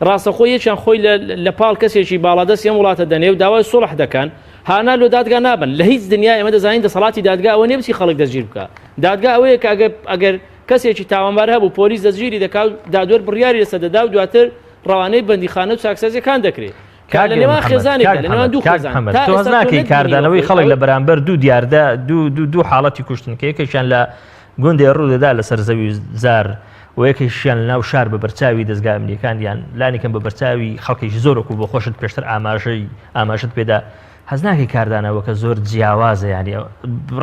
ڕاستەخۆ یەکیان خۆی لە پاڵ کەسێکی باڵادەستی ئەم وڵاتە دەنێ و داوای سوڵح دەکەن هانا لۆ دادگا نابن لە هیچ دنیا ئێمە دەزانین دەسەڵاتی دادگا ئەوە نیە بچی خەڵک دەستگیر بکە دادگا ئەوەیە کە ئەگەر ئەگەر کەسێکی تاوانبار هەبوو پۆلیس دەستگیری دەکا و دادوەر بڕیاری لەسەر دەدا و دواتر ڕەوانەی بەندیخانە و چاکسازیەکان دەکرێت کاک لە نێوان محەممەد، خێزانێکدا کاک لە نێوان محەممەد، دوو کاک خێزان محەممەد، تا تۆ هەست ئێستا تۆ ناکەی نەتبینیوە کاردانەوەی خۆی خەڵک ئەوەی لە بەرامبەر دوو دیاردە دوو دوو دوو حاڵەتی کوشتن کە یەکێکیان لە گوندێ ڕوو دەدا لەسەر زەوی زار و یەکێکیشیان لە ناو شار بە بەرچاوی دەزگا ئەمنییەکان یان لانیکەم بە بەرچاوی خەڵکێکی زۆر وەکوو بۆ خۆشت پێشتر ئاماژەی ئاماژەت پێدا هەست ناکەی کاردانەوەکە زۆر جیاوازە یانی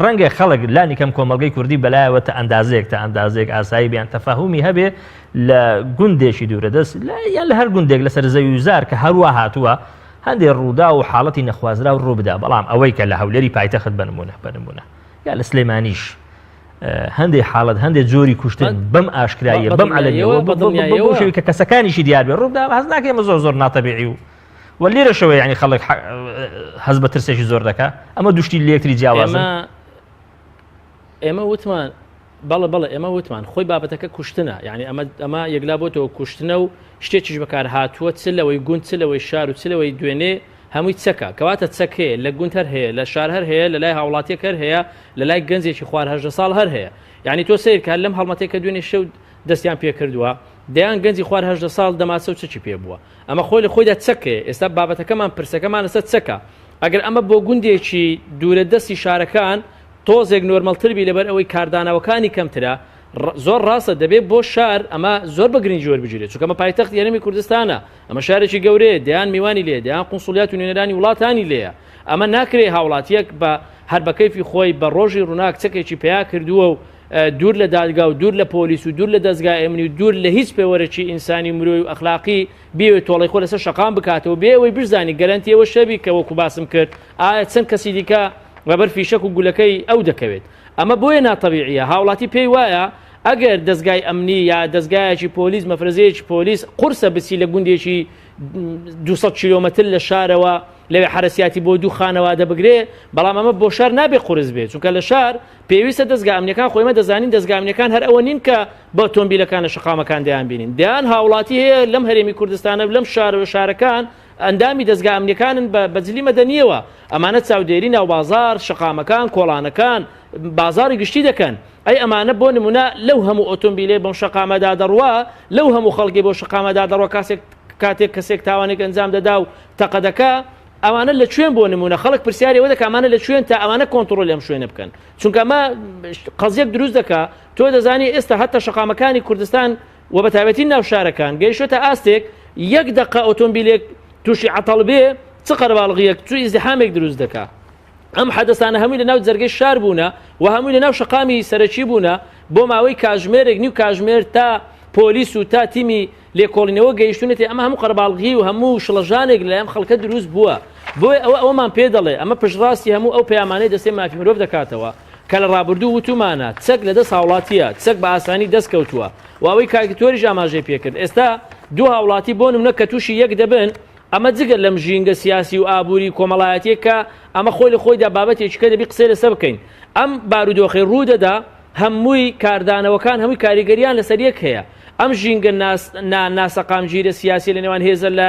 ڕەنگە خەڵک لانی کەم کۆمەڵگەی کوردی بەلایەوە تا ئەندازەیەک تا ئەندازەیەک ئاسایی بیان تەفاهومی هەبێ لە گوندێکی دوورە دەست یان لە هەر گوندێک لەسەر زەوی و زار کە هەروە هاتووە هەندێک ڕوودا و حاڵەتی نەخوازراو ڕوو بدا بەڵام ئەوەی کە لە هەولێری پایتەخت بنمونە بنمونە یا لە سلێمانیش هەندێک حاڵەت هەندێک جۆری کوشتن بەم ئاشکراییە بەم عەلەنیەوە بەدڵنیایەوە کە کەسەکانیشی دیار بێ ڕوودا هەست ناکەی ئەمە زۆر زۆر ناتەبیعی و و لێرەشەوە یعنی خەڵک هەست بە ترسێکی زۆر دەکا ئەمە دوشتی لەکتری جیاوازن ئێمە وتمان بەڵێ بەڵێ ئێمە وتمان خۆی بابەتەکە کوشتنە یعنی ئەمە ئەمە یەکلا بۆتەوە کوشتنە و شتێکیش بەکار هاتووە چ لەوەی گوند چ لەوەی شار و چ لەوەی دوێنێ هەمووی چەکە کەواتە چەک هەیە لە گوند هەر هەیە لە شار هەر هەیە لە لای هاوڵاتیەک هەر هەیە لە لای گەنجێکی خوار هەژدە ساڵ هەر هەیە یعنی تۆ سەیر کە لەم هەڵمەتێک کە دوێنێ شەو دەستیان پێکردووە دەیان گەنجی خوار هەژدە ساڵ دەماچە و چەکی پێ بووە ئەمە خۆی لە خۆیدا چەکەیە ئێستا بابەتەکەمان پرسەکەمان لەسەر چەکە ئەگەر ئەمە بۆ گوندێکی دوورە دەستی شارەکان تۆزێک نۆرمەڵتر بی لەبەر ئەوەی کاردانەوەکانی کەمترە زۆر ڕاستە دەبێت بۆ شار ئەمە زۆر بە گرنگی وەربگیرێت چونکە ئەمە پایتەختی هەرێمی کوردستانە ئەمە شارێکی گەورەیە دەیان میوانی لێ دەیان قونسولیات و نوێنەرانی وڵاتانی لێیە ئەمە ناکرێ هاوڵاتیەک بە هەر بە کەیفی خۆی بە ڕۆژی ڕووناک چەکێکی پیا کردووە و دوور لە دادگا و دوور لە پۆلیس و دوور لە دەزگا ئەمنی و دوور لە هیچ پێوەرێکی ئینسانی و مرۆی و ئەخلاقی بیەوێت تۆڵەی خۆ لەسەر شەقام بکاتەوە بێ ئەوەی بشزانی گەرەنتی ئەوە شەبی کە وەکو باسم کرد ئایا چەند کەسی دیکە بەبەر فیشەک و گولەکەی ئەو دەکەوێت ئەمە بۆیە ناتەبیعیە هاوڵاتی پێی وایە ئەگەر دەزگای ئەمنی یا دەزگایەکی پۆلیس مەفرەزەیەکی پۆلیس قورسە بچی لە گوندێکی 200 کیلۆمەتر لە شارەوە لەوێ حەرەسیاتی بۆ دوو خانەوادە بگرێ بەڵام ئەمە بۆ شار نابێ قورس بێت چونکە لە شار پێویستە دەزگا ئەمنیەکان خۆ ئێمە دەزانین دەزگا ئەمنیەکان هەر ئەوە نین کە بە ئۆتۆمبیلەکان لە شەقامەکان دەیان بینین دەیان هاوڵاتی هەیە لەم هەرێمی کوردستانە لەم شار و شارەکان ئەندامی دەزگا ئەمنیەکانن بە جلی مەدەنیەوە ئەمانە چاودێری ناو بازار شەقامەکان کۆڵانەکان بازاری گشتی دەکەن ئەی ئەمانە بۆ نمونە لەو هەموو ئۆتۆمبیلێ بەم شەقامەدا دەڕوا لەو هەموو خەڵکی بۆ شەقامەدا دەڕوا کاسێک کاتێک کەسێک تاوانێک ئەنجام دەدا و تەقە دەکا ئەوانە لە کوێن بۆ نمونە خەڵک پرسیاری ئەوە دەکا ئەمانە لە کوێن تا ئەوانە کۆنتڕۆلی ئەم شوێنە بکەن چونکە ئەمە قەزیەک دروست دەکا تۆ دەزانی ئێستا هەتا شەقامەکانی کوردستان و بە تایبەتی ناو شارەکان گەیشتە ئاستێک یەک دقە ئۆتۆمبیلێک تووشی عەتەڵ بێ چ قەرەباڵغیەک چ ئیزدحامێک دروست دەکا ئەم حەدەسانە هەمووی لە ناو جەرگەی شار بوونە و هەمووی لە ناو شەقامی سەرەکی بوونە بۆ ماوەی کاژمێرێک نیو کاژمێر تا پۆلیس و تا تیمی لێکۆڵینەوە گەیشتونەتێ ئەمە هەموو قەرەباڵغی و هەموو شڵەژانێک لەم خەڵکە دروست بووە بۆیە ئەوە ئەوەمان پێ دەڵێ ئەمە پشتڕاستی هەموو ئەو پەیامانەی دەستەی مافی مرۆڤ دەکاتەوە کە لە ڕابردوو وتومانە چەک لە دەست هاوڵاتیە چەک بە ئاسانی دەست کەوتووە و ئەوەی کاک تۆریش ئاماژەی پێکرد ئێستا دوو هاوڵاتی بۆ نمونە کە تووشی یەک دەبن ئەمە جگە لەم ژینگە سیاسی و ئابووری و کۆمەڵایەتیە کە ئەمە خۆی لە خۆیدا بابەتێکی کە دەبی قسەی لەسەر بکەین ئەم بارودۆخەی ڕوو دەدا هەمووی کاردانەوەکان هەمووی کاریگەریان لەسەر یەک هەیە. ئەم ژینگە ناسەقامگیرە سیاسیە لە نێوان هێزە لە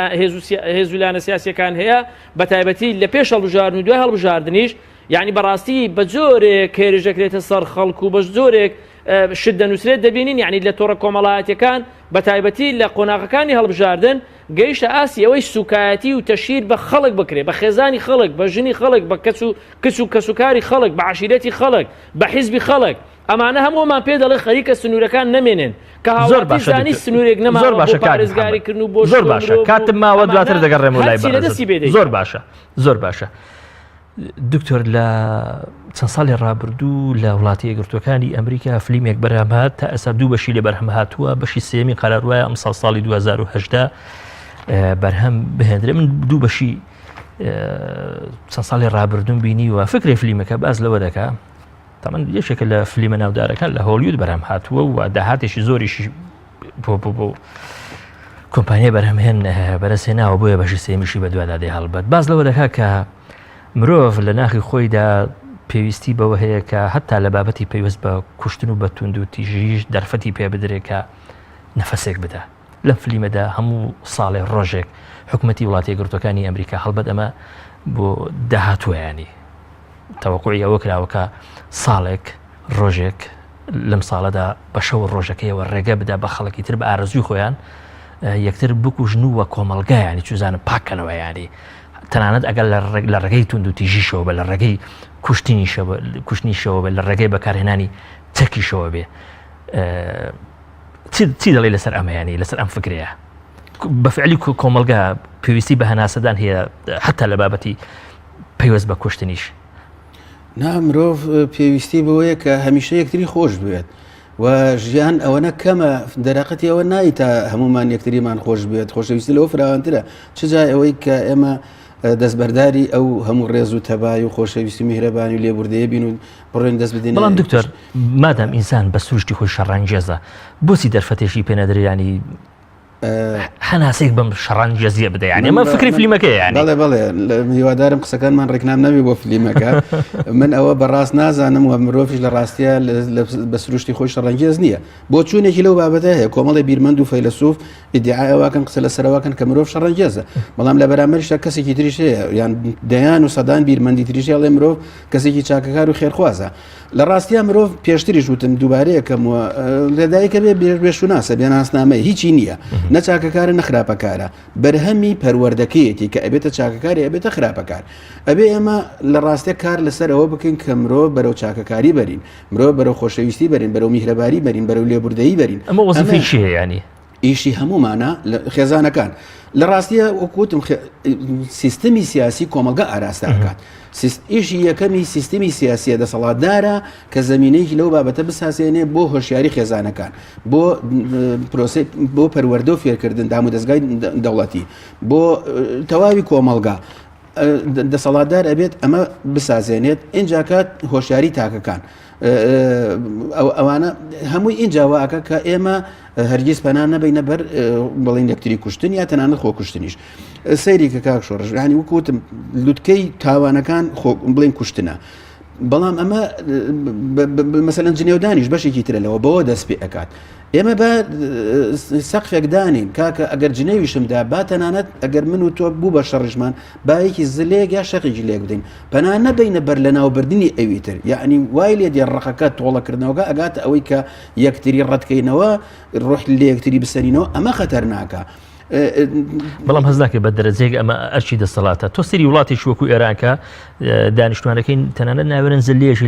هێز و لایەنە سیاسیەکان هەیە بە تایبەتی لە پێش هەڵبژاردن و دوای هەڵبژاردنیش یعنی بەڕاستی بە جۆرێک هێرش دەکرێتە سەر خەڵک و بە جۆرێک شت دەنووسرێت دەبینین یعنی لە تۆڕە کۆمەڵایەتەکان بە تایبەتی لە قۆناغەکانی هەڵبژاردن گەیشتە ئاستی ئەوەی سوکایەتی و تەشهیر بە خەڵک بکرێ، بە خێزانی خەڵک، بە ژنی خەڵک، بە کەس و کچ و کەسوکاری خەڵک، بە عەشیرەتی خەڵک، بە حیزبی خەڵک. ئەمانە هەموومان پێ دەڵێ خەریکە سنوورەکان نەمێنێن. کە زۆر هاوڵاتی باشە زانی دکتۆر سنوورێک زۆر نەماوە بۆ باشە کاک پارێزگاری محەممەد کردن و بۆ زۆر شکۆی باشە مرۆڤ و کاتم ماوە ئەمانە دواتر دەگەڕێمەوە لای هەرچی لە بەڕێزت دەستی بێ زۆر دەیکا. باشە زۆر باشە دکتۆر لە چەند ساڵی ڕابردوو لە وڵاتی یەکگرتووەکانی ئەمریکا فلیمێک بەرهەم هات تا ئێستا دوو بەشی لێ بەرهەم هاتووە بەشی سێمی قەرار وایە ئەمساڵ ساڵی 2018 بەرهەم بهێندرێ من دوو بەشی چەند ساڵی ڕابردوم بینیوە فکری فلیمەکە باز لەوە دەکا تامان یەکێکە لە فلیمە ناودارەکان لە هۆلیود بەرهەم هاتووە و داهاتێکی زۆریشی بۆ بۆ بۆ کۆمپانیای بەرهەمهێن بەرەسێناوە بۆیە بەشی سێمیشی بەدوادا دێ هەڵبەت باز لەوە دەکا کە مرۆڤ لە ناخی خۆیدا پێویستی بەوە هەیە کە هەتا لە بابەتی پەیوەست بە کوشتن و بە توند و تیژیش دەرفەتی پێ بدرێت کە نەفەسێک بدە لەم فلیمەدا هەموو ساڵێ ڕۆژێک حکوومەتی وڵاتی گرتوەکانی ئەمریکا هەڵبەت ئەمە بۆ داهاتوویانی تەوەقوعی ئەوە کراوە کە ساڵێک ڕۆژێک لەم ساڵەدا بە شەو ڕۆژەکەیەوە ڕێگە بدا بە خەڵکی تر بە ئارەزووی خۆیان یەکتر بکوژن و کۆمەڵگایانی چوزانم پاکەنەوە ینی تەنانەت ئەگەر لە ڕێگەی توند و تیژیشەوە بە لە ڕێگەی کوشتنیشەوە کوشتنیشەوە بە لە ڕێگەی بەکارهێنانی چەکیشەوە بێ چی دەڵێ لەسەر ئەمەیانی لەسەر ئەم فکرەیە بەفعلی کۆمەلگا پێویستی بە هەناسەدان هەیە حتا لە بابەتی پەیوەست بە کوشتنیش. نا مرۆڤ پێویستی بەوەیە کە هەمیشە یەکتری خۆش بوێت و ژیان ئەوەنە کەمە دەرەقەتی ئەوە نایی تا هەمومان یەکتریمان خۆش بێت خۆشەویستی لەوە فراوانترە چ جای ئەوەی کە ئێمە دەستبەرداری ئەو هەموو ڕێز و تەبای و خۆشەویستی میهرەبانی و لێبوردەیە بین و بڕێن دەست بدەین بەڵام دکتۆر مادام ئینسان بە سروشتی خۆی شەڕانگێزە بۆچی دەرفەتێکی پێنەدرێ ینی هەناسەیەک بەم شەڕانگێزیە بدە یانی ئەمە فکری فلیمەکەیە یانی بەڵێ بەڵێ هیوادارم قسەکانمان ڕێکنام نەبی بۆ فلیمەکە من ئەوە بەڕاست نازانم و مرۆڤیش لە ڕاستیە بە سروشتی خۆی شەڕەنگێز نییە بۆ چوونێکی لەو بابەتە هەیە کۆمەڵی بیرمەند و فەیلسوف ئیدعای ئەوەکەن قسە لەسەرەوەکەن کە مرۆڤ شەڕەنگێزە بەڵام لە بەرامبەریشدا کەسێکی تریش هەیە یان دەیان و سەدان بیرمەندی تریش هەیە مرۆڤ کەسێکی چاکەکار و خێرخوازە لە ڕاستیا مرۆڤ پێشتریش وتم دووبارەیەکەمەوە لەدایکە بێ بێ شوناسە بێ ناسنامەی هیچی نییە نە چاکەکارە نە خراپەکارە بەرهەمی پەروەردەکەیەتی کە ئەبێتە چاکەکاری ئەبێتە خراپەکار ئەبێ ئێمە لە ڕاستە کار لەسەر ئەوە بکەین کە مرۆڤ بەرەو چاکەکاری بەرین مرۆڤ بەرەو خۆشەویستی بەرین بەرەو میهرەباری بەرین بەرەو لێبوردەیی بەرین ئەمە وەزیفەی کێیە یانی؟ ئیشی هەموومانە لە خێزانەکان لە ڕاستیە وەکوتم سیستمی سیاسی کۆمەلگە ئاراستە بکات ئیشی یەکەمی سیستمی سیاسیە دەسەڵاتدارە کە زمینەیەکی لەو بابەتە بسازێنێ بۆ هۆشیاری خێزانەکان بۆ پرۆسی بۆ پەروەردە و فێرکردن دام و دەستگای دەوڵەتی بۆ تەواوی کۆمەلگا دەسەڵاتدار ئەبێت ئەمە بسازێنێت ئینجا کات هۆشیاری تاکەکان ئەوانە هەمووی ئینجا واکە کە ئێمە هەرگیز پەنا نەبینە بەر بڵین یەکتری کوشتن یا تەنانەت خۆکوشتنیش سەیری کە کاک شۆڕش ینی وەکوتم لوتکەی تاوانەکان خۆ بڵین کوشتنە بەڵام ئەمە مەسەلەن جنێودانیش بەشێکی ترە لەوە بەوە دەست پێ ئەکات ئێمە بە سەقفێک دانین کاکە ئەگەر جنێویشم دا با تەنانەت ئەگەر من و تۆ بوو بە شەڕیشمان باەکی زلێک یا شەقێکی لێک بدەین پەنا نەبینە بەر لە ناوبردننی ئەوی تر یعنی وای لێ دێ ڕقەکە تۆڵەکردنەوەکە ئەگاتە ئەوەی کە یەکتری ڕەتکەینەوە ڕۆح لە یەکتری بسەرینەوە ئەمە خەتەرناکە. بەڵام هەست ناکەی بە دەرەجەیەک ئەمە ئەرکی دەسەڵاتە تۆ سری وڵاتێکی وەکو ئێران کە دانیشتوانەکەی تەنانەت ناوێرن زلێژی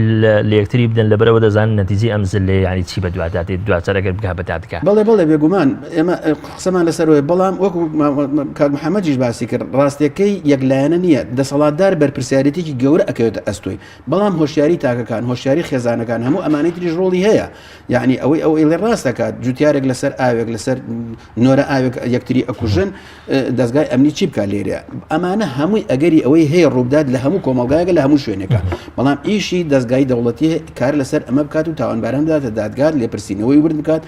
لە یەکتری بدەن لەبەرەوە دەزانن نەتیجەی ئەم زلێ یعنی چی بەدوادا دێت دواتر ئەگەر بگا بە دادگا بەڵێ بەڵێ بێگومان ئێمە قسەمان لەسەرەوەی بەڵام وەکو کاک محەممەدیش باسی کرد ڕاستیەکەی یەکلایەنە نییە دەسەڵاتدار بەرپرسیارێتێکی گەورە ئەکەوێتە ئەستۆی بەڵام هۆشیاری تاکەکان هۆشیاری خێزانەکان هەموو ئەمانەی تریش ڕۆڵی هەیە یعنی ئەوەی ئەو ئەڵێ ڕاست دەکات جوتیارێک لەسەر ئاوێک لەسەر نۆرە ئاوێک یەکتری ئەکوژن دەستگای ئەمنی چی بکات لێرە ئەمانە هەمووی ئەگەری ئەوەی هەیە ڕووبدات لە هەموو کۆمەڵگایەکە لە هەموو شوێنێکە بەڵام ئیشی دەستگای دەوڵەتی کار لەسەر ئەمە بکات و تاوانباران بداتە دادگات لێپرسینەوەی ورد بکات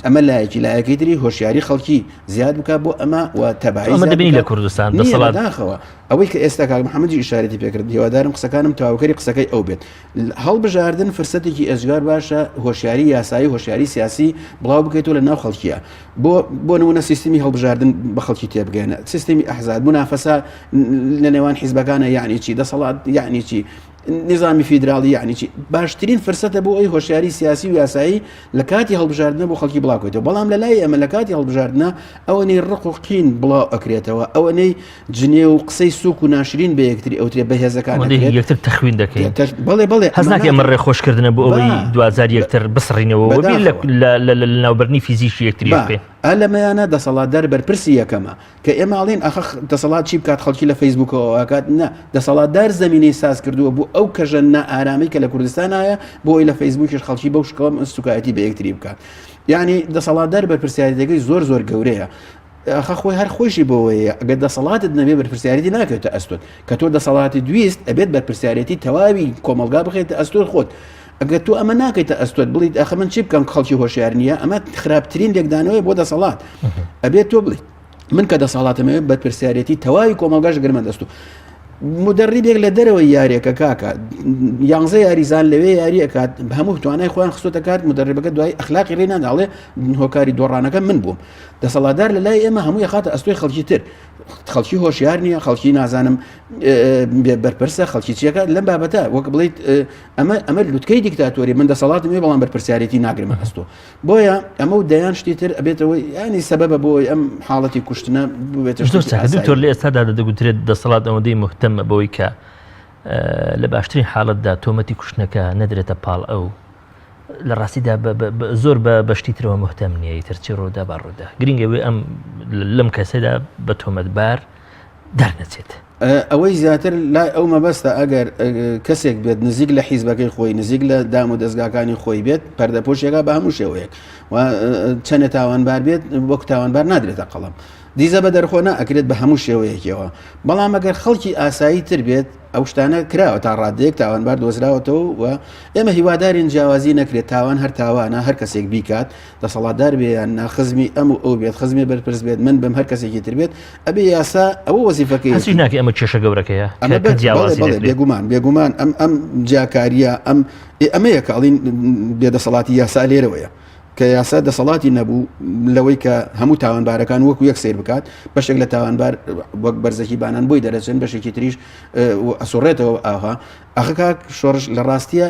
ئەمە لایەکی لایەکەی تری هۆشیاری خەڵکی زیاد بکات بۆ ئەمە و تەبایی ئەمە دەبینی لە کوردستان دەسەڵات داخەوە ئەوەی کە ئێستا کاک محەممەدی ئیشارەتی پێکرد هیوادارم قسەکانم تەواوکەری قسەکەی ئەو بێت هەڵبژاردن فرسەتێکی ئێجگار باشە هۆشیاری یاسایی هۆشیاری سیاسی بڵاو بکەیتەوە لە ناو خەڵکیە بۆ بۆ نمونە سیستمی هەڵبژاردن بە خەڵکی تێبگەێنە سیستمی ئەحزاب منافەسە لە نێوان حیزبەکانە یعنی چی دەسەڵات یعنی چی؟ نیزامی فیدراڵی یعنی چی؟ باشترین فرسەتە بۆ ئەوی هۆشیاری سیاسی و یاسایی لە کاتی هەڵبژاردنە بۆ خەڵکی بڵاوکەیتەوە بەڵام لە لای ئەمە لە کاتی هەڵبژاردنە ئەوەنەی ڕق و قین بڵاو ئەکرێتەوە ئەوەنەی جنێ و قسەی سوک و ناشرین بە یەکتری ئەوترێ بە هێزەکان یەکتر تەخوین دەکەین بەڵێ بەڵێ هەز ناکەی ئەمە ڕێخۆشکردنە بۆ ئەوەی دواجار یەکتر بسڕینەوە لە لەناوبردنی فیزیکی یەکتری بکەین ئا لەمەیانە دەسەڵاتدار بەرپرسی یەکەمە کە ئێمە ئەڵێین ئاخە دەسەڵات چی بکات خەڵکی لە فەیسبوکەوە ئەکات نا دەسەڵاتدار زەمینەی ساز کردووە بۆ ئەو کەژە نائارامی کە لە کوردستان هەیە بۆ ئەوی لە فەیسبوکیش خەڵکی بەو شکڵە سوکایەتی بە یەکتری بکات یعنی دەسەڵاتدار بەرپرسیارێتەکەی زۆر زۆر گەورەیە ئاخە خۆی هەر خۆشی بۆەیە ئەگەر دەسەڵاتت نەبێ بەرپرسیارێتی ناکەوێتە ئەستۆت کە تۆ دەسەڵاتی دویست ئەبێت بەرپرسیارێتی تەواوی کۆمەلگا بخێتە ئەستۆی خۆت ئەگەر تۆ ئەمە ناکەیتە ئەستۆت بڵیت ئەخە من چی بکەم خەڵکی هۆشیار نییە ئەمە خراپترین لێکدانەوەی بۆ دەسەڵات ئەبێت تۆ بڵیت من کە دەسەڵاتمەوێت بەرپرسیارەتی تەواوی کۆمەڵگاش گرمە دەست و مدەڕیبێک لە دەرەوەی یاریەکە کاکە یانزە یاریزان لەوێ یاری ئەکات هەموو توانای خۆیان خستۆتە کارت مدەڕیبەکە دوای ئەخلاقی ڕێ ناداڵێ هۆکاری دۆڕانەکە من بووم دەسەڵاتدار لە لای ئێمە هەمووی خاتە ئەستۆی خەڵکی تر خەڵکی هۆشیار نییە خەڵکی نازانم بەرپرسە خەڵکی چیەکە لەم بابەتە وەک بڵیت ئەمە ئەمە لوتکەی دیکتاتۆری من دەسەڵاتم هەیە بەڵام بەرپرسیارێتی ناگرمە ئەستۆ بۆیە ئەمە و دەیان شتی تر ئەبێتەوە ینی سەبەبە بۆی ئەم حاڵەتی کوشتنە ببێتە زۆر چاکە دکتۆر لە ئێستادا دەگوترێت دەسەڵات ئەوەندەی مهتەمە بەوەی کە لە باشترین حاڵەتدا تۆمەتی کوشتنەکە نەدرێتە پاڵ ئەو لە ڕاستیدا زۆر بە بەشتی ترەوە مهتەم نییە ئیتر چی ڕوودا با ڕوودا گرنگە وێ ئەم لەم کەسەدا بە تۆمەتبار دەرنەچێت. ئەوەی زیاتر لای ئەو مەبەستە ئەگەر کەسێک بێت نزیک لە حیزبەکەی خۆی نزیک لە دام و دەستگاکانی خۆی بێت پەردەپۆشێکا بە هەموو شێوەیەک و چەنێ تاوانبار بێت وەک تاوانبار نادرێتە قەڵم دیزە بە دەرخۆ ناکرێت بە هەموو شێوەیەکیەوە بەڵام ئەگەر خەڵکی ئاسایی تر بێت ئەو شتانە کراوە تا ڕادەیەک تاوانبار دۆزراوەتەوە و ئێمە هیوادارین جیاوازی نەکرێت تاوان هەر تاوانە هەر کەسێک بیکات دەسەڵاتدار بێ یان نا خزمی ئەم و ئەو بێت خزمی بەرپرس بێت من بم هەر کەسێکی تر بێت ئەبێ یاسا ئەوە وەزیفەکەی هەستی ناکەی ئەمە کێشە گەورەکەیە ئەمە کە جیاوازی بەڵێ دەکرێت. بێگومان بێگومان ئەم ئەم جیاکاریە ئەم ئێ ئەمەیە کە ئەڵین بێدەسەڵاتی یاسا لێرەوەیە کە یاسا دەسەڵاتی نەبوو لەوەی کە هەموو تاوانبارەکان وەکو یەک سیر بکات بەشێک لە تاوانبار وەک بەرزەکی بانان بۆی دەرەچن بەشێکی تریش ئەسوڕێتەوە ئاها ئەخە کاک شۆڕش لە ڕاستیە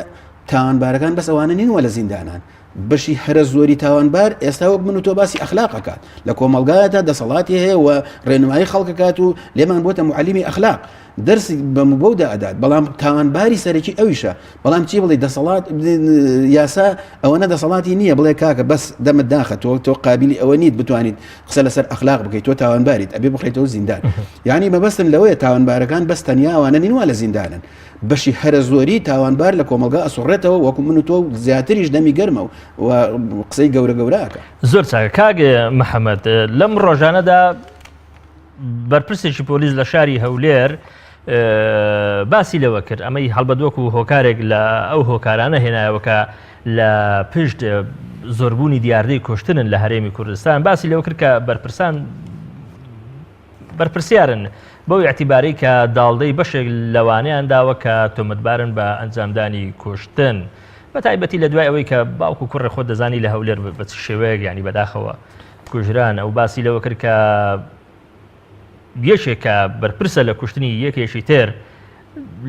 تاوانبارەکان بەس ئەوانە نین وە لە زیندانان بەشی هەرە زۆری تاوانبار ئێستا وەک من و تۆ باسی ئەخلاق ئەکات لە کۆمەڵگایەدا دەسەڵاتی هەیە و ڕێنمایی خەڵک ئەکات و لێمان بۆتە معلیمی ئەخلاق دەرسی بەم و بەودا ئەدات بەڵام تاوانباری سەرەکی ئەویشە بەڵام چی بڵێ دەسەڵات یاسا ئەوەنە دەسەڵاتی نییە بڵێ کاکە بەس دەمت داخە تۆ تۆ قابلی ئەوە نیت بتوانیت قسە لەسەر ئەخلاق بکەیت تۆ تاوانباریت ئەبێ بخریتەوە زیندان یعنی مەبەستم لەوەیە تاوانبارەکان بەس تەنیا ئەوانە نین وا لە زیندانن بەشی هەرە زۆری تاوانبار لە کۆمەڵگا ئەسوڕێتەوە وەکو من و تۆ زیاتریش دەمی گەرمە و قسەی گەورە گەورە ئەکا. زۆر چاکە کاک محەمەد لەم ڕۆژانەدا بەرپرسێکی پۆلیس لە شاری هەولێر باسی لەوە کرد ئەمەی هەڵبەت وەکو هۆکارێک لە ئەو هۆکارانە هێنایەوە کە لە پشت زۆربوونی دیاردەی کوشتنن لە هەرێمی کوردستان باسی لەوە کرد کە بەرپرسان بەرپرسیارن بەو ئیعتیبارەی کە داڵدەی بەشێک لەوانەیان داوە کە تۆمەتبارن بە ئەنجامدانی کوشتن بە تایبەتی لە دوای ئەوەی کە باوک و کوڕی خۆت دەزانی لە هەولێر بە چ شێوەیەک ینی بەداخەوە کوژران ئەو باسی لەوە کرد کە یەکێک کە بەرپرسە لە کوشتنی یەکێکی تر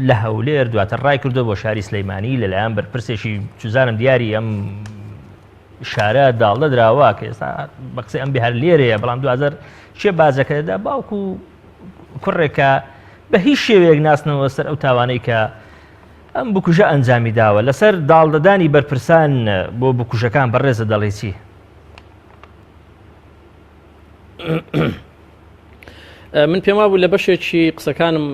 لە هەولێر دواتر ڕای کردو بۆ شاری سلەیمانی لەلایەن بەرپرسێکی چزانم دیاری ئەم شارە داڵدە دراوە کە ئێستا بە قسەی ئەم بێ هەر لێرەیە بەڵام دوازەر کێ باجەکە دەدا باوکو کوڕێکە بە هیچ شێوەیەک ناسنەوە سەر ئەو تاوانەی کە ئەم بکوژە ئەنجامی داوە لەسەر داڵدەدانی بەرپرسان بۆ بکوژەکان بەڕێزە دەڵێ چی؟ من پێم وابوو لە بەشێکی قسەکانم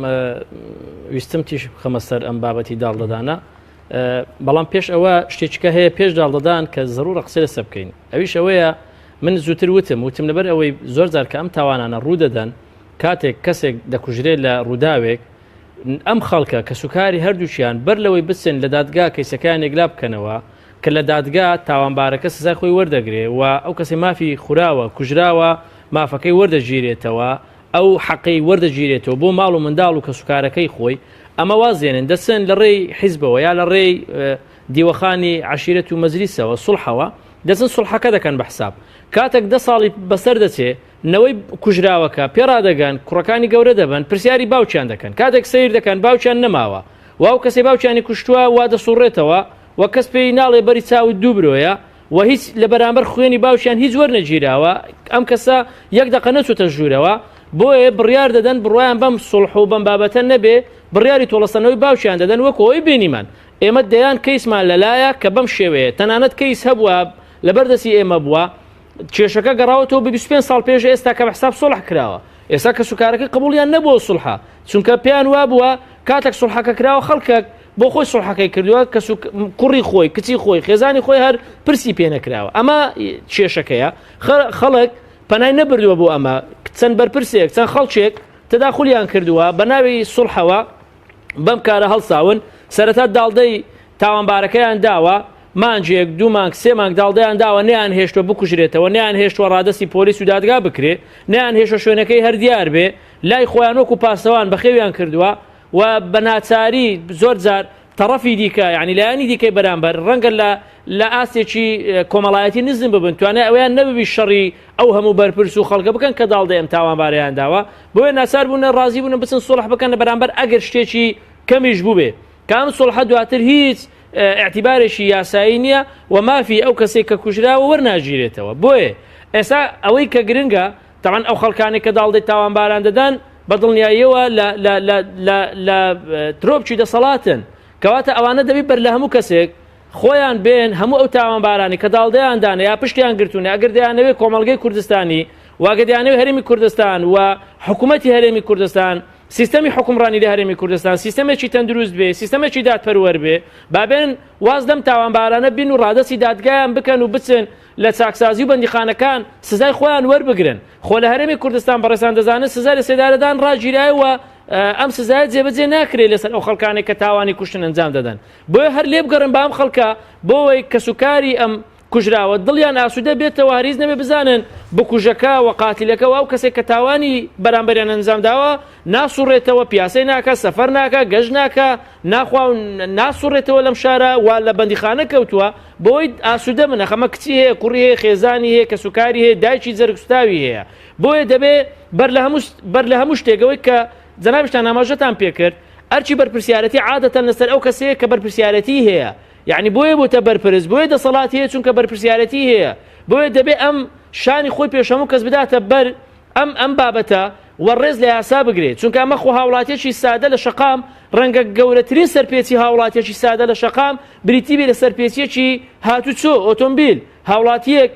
ویستم تیش بخەمە سەر ئەم بابەتی داڵدەدانە بەڵام پێش ئەوە شتێکە هەیە پێش داڵدەدان کە زەرورە قسە لەسەر بکەین ئەویش ئەوەیە من زووتر وتم وتم لەبەر ئەوەی زۆر جار کە ئەم تاوانانە ڕوودەدەن کاتێک کەسێک دەکوژرێت لە ڕووداوێک ئەم خەڵکە کەسوکاری هەردووکیان بەر لەوەی بچن لە دادگا کەیسەکەیان یەکلا بکەنەوە کە لە دادگا تاوانبارەکە سزای خۆی وەردەگرێ و ئەو کەسی مافی خوراوە کوژراوە مافەکەی وەردەگیرێتەوە ئەو حەقەی وەردەگیرێتەوە بۆ ماڵ و منداڵ و کەسوکارەکەی خۆی، ئەمە واز دێنن دەچن لە ڕێی حیزبەوە یا لە ڕێی دیوەخانی عەشیرەت و مەجلیسەوە سوڵحەوە دەچن سوڵحەکە دەکەن بە حساب کاتێک دە ساڵی بەسەر دەچێ نەوەی کوژراوەکە پێڕادەگەن کوڕەکانی گەورە دەبن پرسیاری باوکیان دەکەن کاتێک سیر دەکەن باوکیان نەماوە. و ئەو کەسەی باوکیانی کوشتووە وا دەسوڕێتەوە و کەس پێی ناڵێ بەری چاوت دوو برۆیە و هیچ لە بەرامبەر خوێنی باوکیان هیچ وەرنەگیراوە، ئەم کەسە یەک دەقە نەچووتە ژوورەوە، بۆیە بڕیار دەدەن بڕوایان بەم سوڵح و بەم بابەتە نەبێ، بڕیاری تۆڵەسەندنەوەی باوکیان دەدەن وەکو ئەوەی بینیمان. ئێمە دەیان کەیسمان لەلایە کە بەم شێوەیە، تەنانەت کەیس هەبووە لەبەر دەستی ئێمە بووە، کێشەکە گەڕاوەتەوە بە 25 ساڵ پێش ئێستا کە بە حساب سوڵح کراوە، ئێستا کەسوکارەکەی قبوڵیان نەبووە سوڵحە، چونکە پێیان وابووە کاتێک سوڵحەکە کراوە خەڵکەک بۆ خۆی سوڵحەکەی کردووە کەس و کوڕی خۆی کچی خۆی خێزانی خۆی هەر پرسی پێ نەکراوە ئەمە کێشەکەیە خەڵک پەنای نەبردووە بۆ ئەمە چەند بەرپرسێک چەند خەڵکێک تەداخلیان کردووە بە ناوی سوڵحەوە بەم کارە هەڵساون سەرەتا داڵدەی تاوانبارەکەیان داوە مانجێک دوو مانگ سێ مانگ داڵدەیان داوە نیان هێشتوە بکوژرێتەوە نیان هێشتوە ڕادستی پۆلیس و دادگا بکرێ نیان هێشتوە شوێنەکەی هەر دیار بێ لای خۆیان وەکو پاسەوان بەخێویان کردووە و بە ناچاری زۆر جار تەڕەفی دیکە یعنی لایەنی دیکەی بەرامبەر ڕەنگە لە لە ئاستێکی کۆمەڵایەتی نزم ببن توانای ئەویان نەببی شەڕی ئەو هەموو بەرپرس و خەڵکە بکەن کە داڵدەی ئەم تاوانبارەیان داوە بۆیە ناچار بوون ڕازی بوون بچن سوڵح بکەن لە بەرامبەر ئەگەر شتێکی کەمیش بووبێ کە ئەم سوڵحە دواتر هیچ اعتیبارێکی یاسایی نییە و مافی ئەو کەسێک کە کوژراوە وەرناگیرێتەوە بۆیە ئێستا ئەوەی کە گرنگە تەبعەن ئەو خەڵکانەی کە داڵدەی تاوانباران دەدەن بە دڵنیاییەوە لە لە لە لە لە ترۆپکی دەسەڵاتن کەواتە ئەوانە دەبی بەر لە هەموو کەسێک خۆیان بێن هەموو ئەو تاوانبارانی کە داڵدەیان دانە یا پشتیان گرتوونە ئەگەر دەیانەوێت کۆمەڵگەی کوردستانی و ئەگەر دەیانەوێت هەرێمی کوردستان و حکوومەتی هەرێمی کوردستان سیستەمی حکومڕانی لە هەرێمی کوردستان سیستەمێکی تەندروست بێ سیستەمێکی دادپەروەر بێ بابێن واز لەم تاوانبارانە بین و ڕادەستی دادگایان بکەن و بچن لە چاکسازی و بەندیخانەکان سزای خۆیان وەربگرن، خۆ لە هەرێمی کوردستان بەڕێزان دەزانن سزای لەسێدارەدان ڕاگیرایە و ئەم سزایە جێبەجێ ناکرێت لەسەر ئەو خەڵکانێک کە تاوانی کوشتن ئەنجام دەدەن. بۆیە هەر لێبگەڕێن بە ئەم خەڵکە بۆوەی کەسوکاری ئەم کوژراوە دڵیان ئاسوودە بێتەوە هەریز نەبێ بزانن بکوژەکە و قاتیلەکە و ئەو کەسێک کە تاوانی بەرامبەریان ئەنجام داوە ناسوڕێتەوە پیاسەی ناکە سەفەر ناکە گەشت ناکە ناخوا و ناسوڕێتەوە لەم شارە و لە بەندیخانە کەوتووە بۆی ئاسوودە بن ئەخە کچی هەیە کوڕی هەیە خێزانی هەیە کەسوکاری هەیە دایکی جەرگسوتاوی هەیە بۆیە دەبێ بەر لە هەموو بەر لە هەموو شتێکەوەی کە جەنابیشتان ئاماژەتان پێکرد ئەرکی بەرپرسیارەتی عادەتەن لەسەر ئەو کەسەیە کە بەرپرسیارەتی هەیە یعنی بۆیە بۆتە بەرپرس بۆیە دەسەڵاتی هەیە چونکە بەرپرسیارەتی هەیە بۆیە دەبێ ئەم شانی خۆی پێش هەموو کەس بداتە بەر ئەم ئەم بابەتە و ڕێز لە یاسا بگرێت چونکە ئەمە خۆ هاوڵاتیەکی سادە لە شەقام ڕەنگە گەورەترین سەرپێچی هاوڵاتیەکی سادە لە شەقام بریتی بێ لە سەرپێچیەکی هاتوچۆ ئۆتۆمبیل هاوڵاتیەک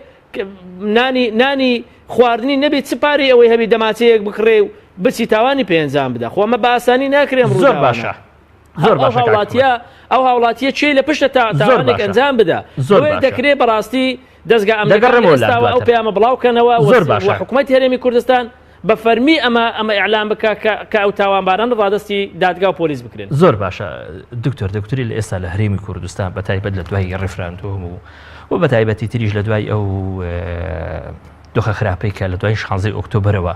نانی نانی خواردنی نەبێت چ پارەی ئەوەی هەبی دەماچەیەک بکڕێ و بچی تاوانی پێ ئەنجام بدا خۆ ئەمە بە ئاسانی ناکرێ ئەم زۆر باشە زۆر باشە هاوڵاتیە ئەو هاوڵاتیە چێ لە پشتە تا تاوانێک ئەنجام بدا زۆر دەکرێ بەڕاستی دەزگا ئەمنیەکان ئێستاوە ئەو پەیامە بڵاو کەنەوە و حکومەتی هەرێمی کوردستان بە فەرمی ئەمە ئەمە ئیعلان بکا کە کە ئەو تاوانبارانە ڕادەستی دادگا و پۆلیس بکرێن. زۆر باشە دکتۆر دکتۆری لە ئێستا لە هەرێمی کوردستان بە تایبەت لە دوای ڕیفراندۆم و و بە تایبەتی تریش لە دوای ئەو دۆخە خراپەی کە لە دوای شانزەی ئۆکتۆبەرەوە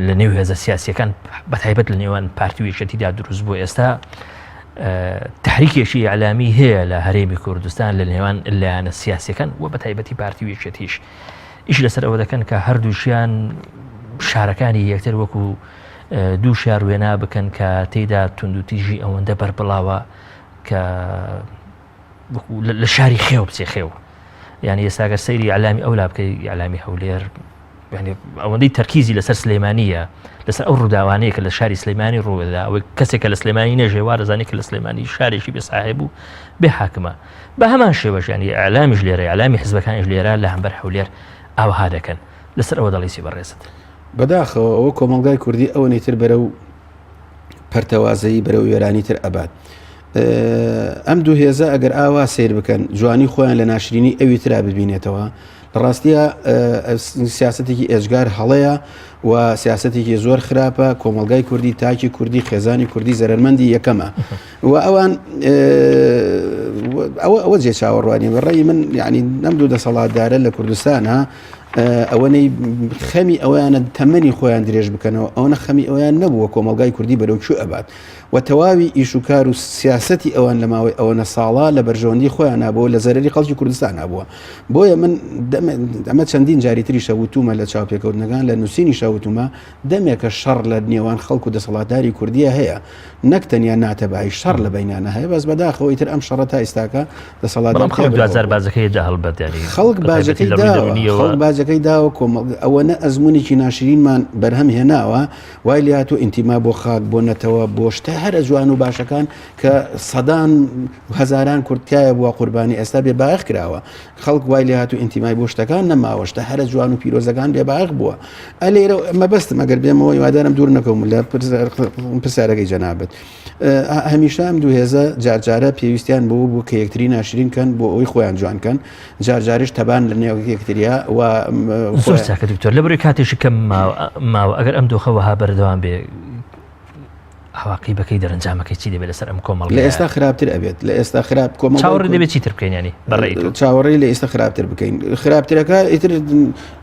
لە نێو هێزە سیاسیەکان بە تایبەت لە نێوان پارتی و یەکێتیدا دروست بوو ئێستا تحریکێکی ئیعلامی هەیە لە هەرێمی کوردستان لە نێوان لایەنە سیاسەکان و بە تایبەتی پارتی و یەکێتیش ئیش لەسەر ئەوە دەکەن کە هەردووشیان شارەکانی یەکتر وەکو دوو شار وێنا بکەن کە تێدا توندوتیژی ئەوەندە بەربڵاوە کە لە شاری خێو بچێ خێو یعنی ئێستاگەر سەیری ئەلامی ئەو لا بکەی ئەلامی هەولێر ئەوەندەی تەرکیزی لەسەر سلەیمانیە لەسەر ئەو ڕووداوانەیە کە لە شاری سلەیمانی ڕوودا ئەوەی کەسێک کە لە سلێمانی نەژێ وا دەزانێت کە لە سلێمانی شارێکی بێ ساحێب و بێ حاکمە بە هەمان شێوەش ینی ئەلامیش لێرە ئەلامی حزبەکانیش لێرە لە هەمبەر هەولێر ئاوها دەکەن لەسەر ئەوە دەڵیسی بەڕێزت. بەداخەوە ئەوە کۆمەڵگای کوردی ئەوەنەی تر بەرەو پەرتەوازەیی بەرەو وێرانی تر ئەبات. ئەم دوو هێزە ئەگەر ئاوا سیر بکەن جوانی خۆیان لە ناشرینی ئەوی ترا ببینێتەوە لە ڕاستیە سیاستێکی ئێجگار هەڵەیە و سیاستێکی زۆر خراپە کۆمەلگای کوردی تاکی کوردی خێزانی کوردی زەرمەندی یەکەمە و ئەوان ئەوە ئەوە جێ چاوەڕوانی بەڕێی من یعنی ئەم دوو دەسەڵاتدارە لە کوردستانە. ئەوەنەی خەمی ئەویانە تەمەنی خۆیان درێژ بکەنەوە ئەوەنە خەمی ئەویان نەبووە کۆمەلگای کوردی بەرەو کوێ ئەبات و تەواوی ئیش و کار و سیاستی ئەوان لە ماوەی ئەوەنە ساڵا لە بەرژەوەندی خۆیان نابووە لە زەرری خەڵکی کوردستان نابووە بۆیە من ئەمە چەندین جاری تری شەوتومە لە چاوپێکەوتنەکان لە نووسینی شەوتومە دەمێکە شەڕ لە نێوان خەڵک و دەسەڵاتداری کوردیە هەیە نەک تەنیا ناتەبایی شەڕ لە بەینانە هەیە بەس بەداخەوە ئیتر ئەم شەڕە تا ئیستاکە دەسەڵاتدار بەڵام خەڵک دواجار باجەکەی دا هەڵبەت یانی خەڵک باجەکەی داوە خەڵک باجەکەی داوە کۆمەڵ ئەوەنە ئەزمونێکی ناشرینمان بەرهەم هێناوە وای لێهاتوو ئینتیما بۆ خاک بۆ نەتەوە بۆ شتە هەرە جوان و باشەکان کە سەدان هەزاران کورد تایە بووە قوربانی ئێستا بێ بایەخ کراوە خەڵک وای لێهاتوو ئینتیمای بۆ شتەکان نەماوە شتە هەرە جوان و پیرۆزەکان بێ بایەخ بووە ئەلێرە مەبەستم ئەگەر بێمەوە هیوادارم دوور نەکەوم لە پرسیارەکەی جەنابت هەمیشە ئەم دوو هێزە جارجارە پێویستیان بۆ بوو کە یەکتری ناشرین کەن بۆ ئەوەی خۆیان جوان کەن جارجاریش تەبان لە نێو یەکتریا و زۆر چاکە دکتۆر لە بەروی کاتێکی کەم ماوە ئەگەر ئەم دۆخە وەها بەردەوام بێ عواقیبەکەی دەرەنجامەکەی چی دەبێت لەسەر ئەم کۆمەڵ لە ئێستا خراپتر ئەبێت لە ئێستا خراپ کۆمەڵ چاوەڕێ دەبێت چیتر بکەین ینی بەڕێی چاوەڕێی لە ئێستا خراپتر بکەین خراپترەکە ئیتر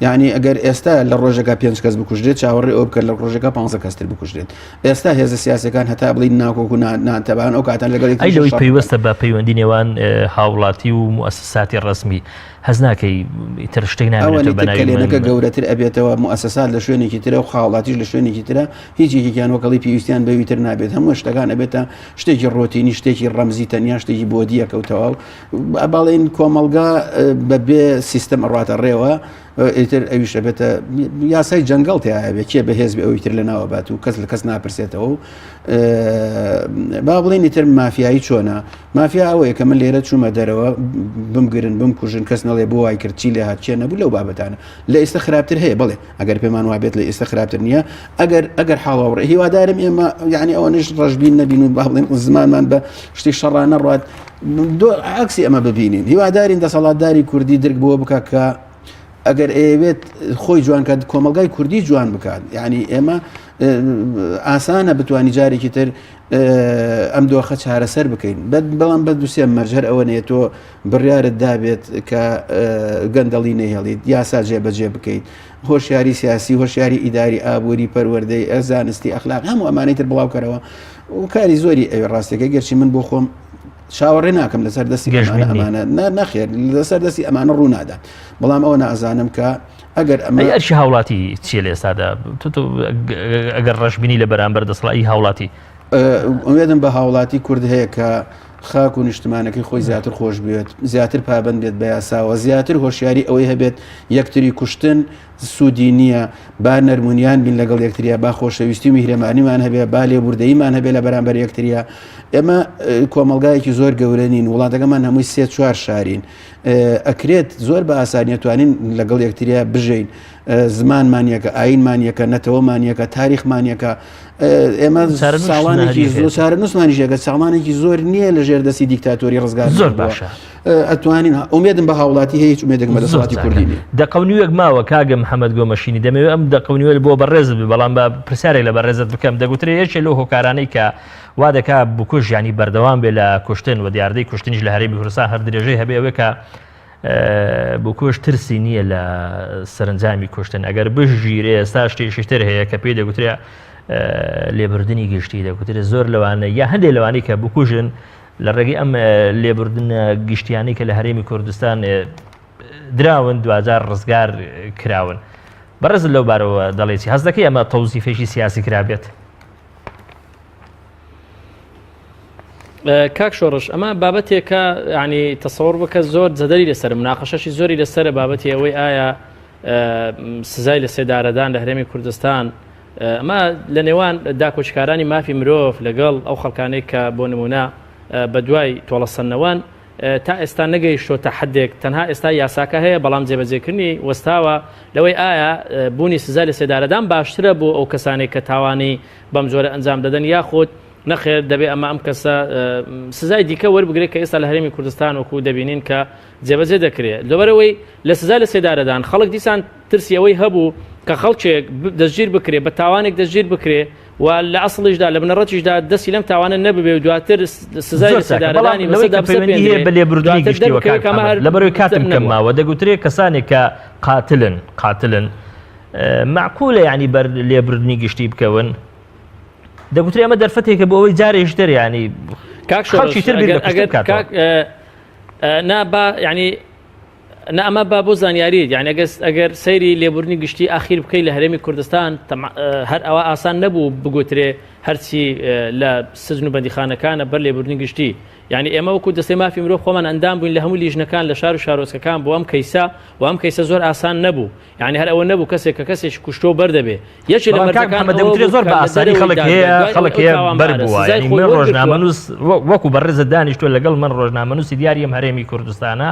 یعنی ئەگەر ئێستا لە ڕۆژەکە پێنج کەس بکوژرێت چاوەڕێ ئەو بکە لە ڕۆژەکە 15 کەستر بکوژرێت ئێستا هێزە سیاسەکان هەتا بڵی ناکۆک و ناتەبان ئەو کاتان لەگەڵ ئەی لەوەی پەیوەستە بە پەیوەندی نێوان هاوڵاتی و موسساتی ڕسمی هەز ناکەی ئیتر شتێک نامێنێتەوە بە ناوی کەلێنەکە گەورەتر ئەبێتەوە موسسات لە شوێنێکی ترە و خاوڵاتیش لە شوێنێکی ترە هیچ یەکێکیان وەکەڵی پێویستیان بەوی تر نابێت هەموو شتەکان ئەبێتە شتێکی ڕۆتینی شتێکی ڕەمزی تەنیا شتێکی بۆدیەکە و تەواو باڵێن کۆمەڵگا بەبێ سیستەم ئەڕاتە ڕێوە ئیتر ئەویش ئەبێتە یاسای جەنگەڵ تیاێ کێ بەهێز بێ ئەوی تر لە ناوە بات و کەس لە کەس ناپرسێتەوە و با بڵێن ئیتر مافیایی چۆنە مافیا ئەوەیە کە من لێرە چوومە دەرەوە بمگرن بمکوژن کەس نەڵێ بۆ وای کرد چی لێ هات چێ نەبوو لەو بابەتانە لە ئێستا خراپتر هەیە بڵێ ئەگەر پێمان وابێت لە ئێستا خراپتر نییە ئەگەر ئەگەر حاڵەوە هیوادارم ئێمە یعنی ئەوەنش ڕەشبین نەبین و با بڵێن زمانمان بە شتی شەڕانە ڕات عکسی ئەمە ببینین هیوادارین دەسەڵاتداری کوردی درک بۆ بکە کە ئەگەر ئەیەوێت خۆی جوان کات کۆمەلگای کوردی جوان بکات یعنی ئێمە ئاسانە بتانی جارێکی تر ئەم دۆخە چارەسەر بکەین بەڵام بە دوسێ مەرجەر ئەوە نێت تۆ بڕیارت دابێت کە گەندەڵی نەهێڵیت یاسا جێبەجێ بکەیت هۆشیاری سیاسی هۆشیاری ئیداری ئابووری پەروەردەی زانستی ئەخلاق هەموو ئەمانەی تر بڵاوکەرەوە و کاری زۆری ئەوێ ڕاستەکە گەرچی من بۆ خۆم چاوەڕێ ناکەم لەسەر دەستی گەشبین ئەمانە نەخێر لەسەر دەستی ئەمانە ڕوو نادات بەڵام ئەوە نازانم کە ئەگەر ئەمە ئەرکی هاوڵاتی چیە لە ئێستادا ئەگەر ڕەشبینی لە بەرامبەر دەسەڵاتی هاوڵاتی ئومێدم بە هاوڵاتی کورد هەیە کە خاک و نیشتمانەکەی خۆی زیاتر خۆش بوێت زیاتر پابند بێت بە یاساوە زیاتر هۆشیاری ئەوەی هەبێت یەکتری کوشتن سوودی نییە با نەرمونیان بین لەگەڵ یەکتریا با خۆشەویستی و میهرەمانیمان هەبێ با لێبوردەییمان هەبێ لە بەرامبەر یەکتریا ئێمە کۆمەڵگایەکی زۆر گەورە نین وڵاتەکەمان هەمووی سێ چوار شارین ئەکرێت زۆر بە ئاسانیە توانین لەگەڵ یەکتریا بژین زمانمان یەکە ئاینمان یەکە نەتەوەمان یەکە تاریخمان یەکە ئێمە ساڵانێکی زۆر چارەنووسمانیش یەکە ساڵانێکی زۆر نییە لە ژێر دەستی دیکتاتۆری ڕزگار زۆر باشە ئەتوانین ئومێدم بە هاوڵاتی هەیە هیچ ئومێدێکم بە دەسەڵاتی کوردی نییە. دەقە و نیوێک ماوە کاک محەمەد گۆمەشینی دەمەوێت ئەم دەقە و نیوە بۆ بەڕێزت بێت بەڵام با پرسیارێک لە بەڕێزت بکەم دەگوترێ یەکێ لەو هۆکارانەی کە وا دەکا بکوژ یانی بەردەوام بێ لە کوشتن و دیاردەی کوشتنیش لە هەرێمی کوردستان هەر درێژەی هەبێ ئەوەیە کە بکوژ ترسی نییە لە سەرنجامی کوشتن ئەگەر بژیرێ ئێستا شتێکی تر هەیە کە پێی دەگوترێ لێبردنی گشتی دەگوترێ زۆر لەوانە یا هەندێک لەوانەی کە بکوژن لە ڕێگەی ئەم لێبوردنە گشتیانەی کە لە هەرێمی کوردستان دراون دواجار ڕزگار کراون. بەڕێزت لەو بارەوە دەڵێ چی؟ هەست دەکەی ئەمە تەوزیفێکی سیاسی کرابێت؟ کاک شۆڕش ئەمە بابەتێکە ینی تەسەوڕ بکە زۆر جەدەلی لەسەر مناقەشەشی زۆری لەسەر بابەتی ئەوەی ئایا سزای لە سێدارەدان لە هەرێمی کوردستان ئەمە لە نێوان داکۆکیکارانی مافی مرۆڤ لەگەڵ ئەو خەڵکانەی کە بۆ نمونە بە دوای تۆڵەسەندنەوەن تا ئێستا نەگەیشتۆتە حدێک تەنها ئێستا یاساکە هەیە بەڵام جێبەجێکردنی وەستاوە لەوەی ئایا بوونی سزای لە سێدارەدان باشترە بۆ ئەو کەسانێک کە تاوانی بەم جۆرە ئەنجام دەدەن یاخود نەخێر دەبێ ئەمە ئەم کەسە سزای دیکە وەربگرێت کە ئێستا لە هەرێمی کوردستان وەکو دەبینین کە جێبەجێ دەکرێت لەبەرەوەی لە سزای لە سێدارەدان خەڵک دیسان ترسی ئەوەی هەبوو کە خەڵکێک دەستگیر بکرێ بە تاوانێک دەستگیر بکرێ و لە ئەسڵیشدا لە بنەڕەتیشدا دەستی لەم تاوانە نەببێ و دواتر سزای زۆر چاکە بەڵام لەسێدارەدانی لەوەی بەسەردا کە پەیوەندی هەیە بسەپێندرێ بە لێبوردنی دواتر گشتیەوە دەربکەوێ کاک کە ئەمە محەمەد هەر لەبەرەوەی کاتم کەم نەبووە. ماوە دەگوترێ کەسانێک کە قاتلن قاتلن مەعقولە یانی بەر لێبوردنی گشتی بکەون دەگوترێ ئەمە دەرفەتێکە بۆ ئەوەی جارێکی تر یانی کاک شۆڕش خەڵکی تر بیر ئەگەر لە کوشتن ئەگەر بکاتەوە. کاک نا با یانی نا ئەمە با بۆ زانیاریت یعنی ئەگەر ئەگەر سەیری لێبوردنی گشتی ئاخیر بکەی لە هەرێمی کوردستان هەر ئەوە ئاسان نەبوو بگوترێ هەرچی لە سجن و بەندیخانەکانە بەر لێبوردنی گشتی یعنی ئێمە وەکو دەستەی مافی مرۆڤ خۆمان ئەندام بووین لە هەموو لیژنەکان لە شار و شارۆچکەکان بۆ ئەم کەیسە و ئەم کەیسە زۆر ئاسان نەبوو یعنی هەر ئەوە نەبوو کەسێک کە کەسێکی کوشتۆ بەردەبێ یەکێ لە بەڵام کاک مەرجەکان محەممەد ئەوە دەگوترێ بوو زۆر کە بە لە ئاسانی دەرەوەی خەڵک دادگا هەیە دوای خەڵک ئەو هەیە بەر تاوانبارە بووە سزای یعنی خۆی من وەرگرتووە ڕۆژنامەنووس وەکو بەڕێزت دانیشتووە لەگەڵ من ڕۆژنامەنووسی دیاری ئەم هەرێمی کوردستانە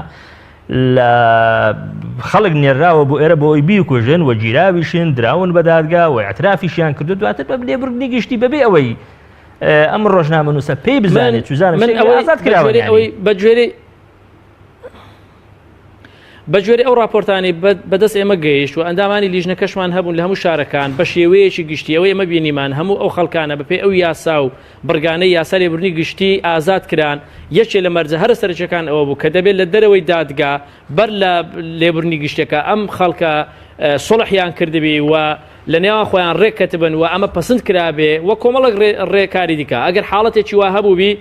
لە خەڵک نێراوە بۆ ئێرە بۆ ئەوی بیکوژن و گیراویشن دراون بە دادگا و اعترافیشیان کردو دواتر بە لێبوردنی گشتی بەبێ ئەوەی ئەم ڕۆژنامەنووسە پێی من بزانێت چوزانم من شتێکی ئەوەی ئازاد بە کراون گوێرەی یعنی ئەوەی بە گوێرەی بە گوێرەی ئەو ڕاپۆرتانەی بەدەست ئێمە گەیشت و ئەندامانی لیژنەکەشمان هەبوون لە هەموو شارەکان بە شێوەیەکی گشتی ئەوەی ئێمە بینیمان هەموو ئەو خەڵکانە بەپێی ئەو یاسا و بڕگانەی یاسا لێبوردنی گشتی ئازاد کران یەکێ لە مەرجە هەرە سەرەکیەکان ئەوە بوو کە دەبێت لە دەرەوەی دادگا بەر لە لێبوردنی گشتەکە ئەم خەڵکە سوڵحیان کردبی و لە نێوان خۆیان ڕێککەتبن و ئەمە پەسند کرابێ و کۆمەڵێک ڕێکاری دیکە ئەگەر حاڵەتێکی وا هەبووبی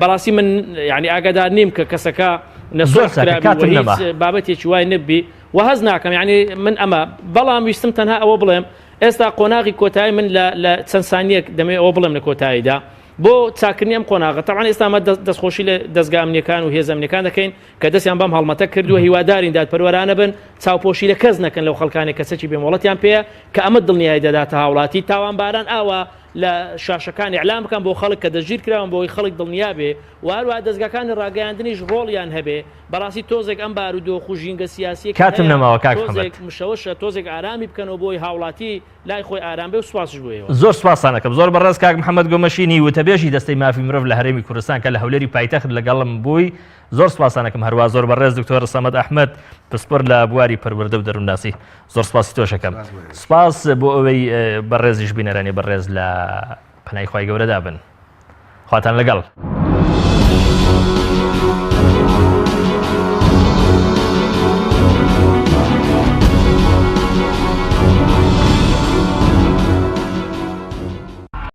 بەڕاستی من یعنی ئاگادار نیم کە کەسەکە زۆر نەسۆر چاکە کرابی و کاتم هیچ نەما. بابەتێکی وای نەبی و هەست ناکەم یعنی من ئەمە بەڵام ویستم تەنها ئەوە بڵێم ئێستا قۆناغی کۆتایی من لە لە چەند سانیەک دەمەوێت ئەوە بڵێم لە کۆتاییدا بۆ چاکردنی ئەم قۆناغە تەبعەن ئێستا ئەمە دەستخۆشی لە دەزگا ئەمنیەکان و هێزە ئەمنیەکان دەکەین کە دەستیان بەم هەڵمەتە کردووە هیوادارین دادپەروەرانە بن چاوپۆشی لە کەس نەکەن لەو خەڵکانێک کە چەکی بێمۆڵەتیان پێیە کە ئەمە دڵنیایی دەداتە هاوڵاتی تاوانباران ئاوا لە شاشەکان ئیعلان بکەن بۆ خەڵک کە دەستگیر کراون بۆ ئەوەی خەڵک دڵنیا بێ و هەروەها دەزگاکانی ڕاگەیاندنیش ڕۆڵیان هەبێ بەڕاستی تۆزێک ئەم بارودۆخ و ژینگە سیاسیە کە کاتم هەیە نەماوە کاک تۆزێک محمد. مشەوەشە تۆزێک ئارامی بکەنەوە بۆ ئەوەی هاوڵاتی لای خۆی ئارام بێ و سوپاسیش بۆ ئێوە. زۆر سوپاستان ئەکەم زۆر بەڕێز کاک محمد گۆمەشینی وتەبێژی دەستەی مافی مرۆڤ لە هەرێمی کوردستان کە لە هەولێری پایتەخت لەگەڵم بووی زۆر سوپاستان ئەکەم هەروا زۆر بەڕێز دکتۆر سەمەد ئەحمەد پسپۆر لە بواری پەروەردە و دەروونناسی زۆر سوپاسی تۆش ئەکەم سوپاس بۆ ئەوەی بەڕێزیش بینەرانی بەڕێز لە پەنای خوای گەورەدا بن خواتان لەگەڵ.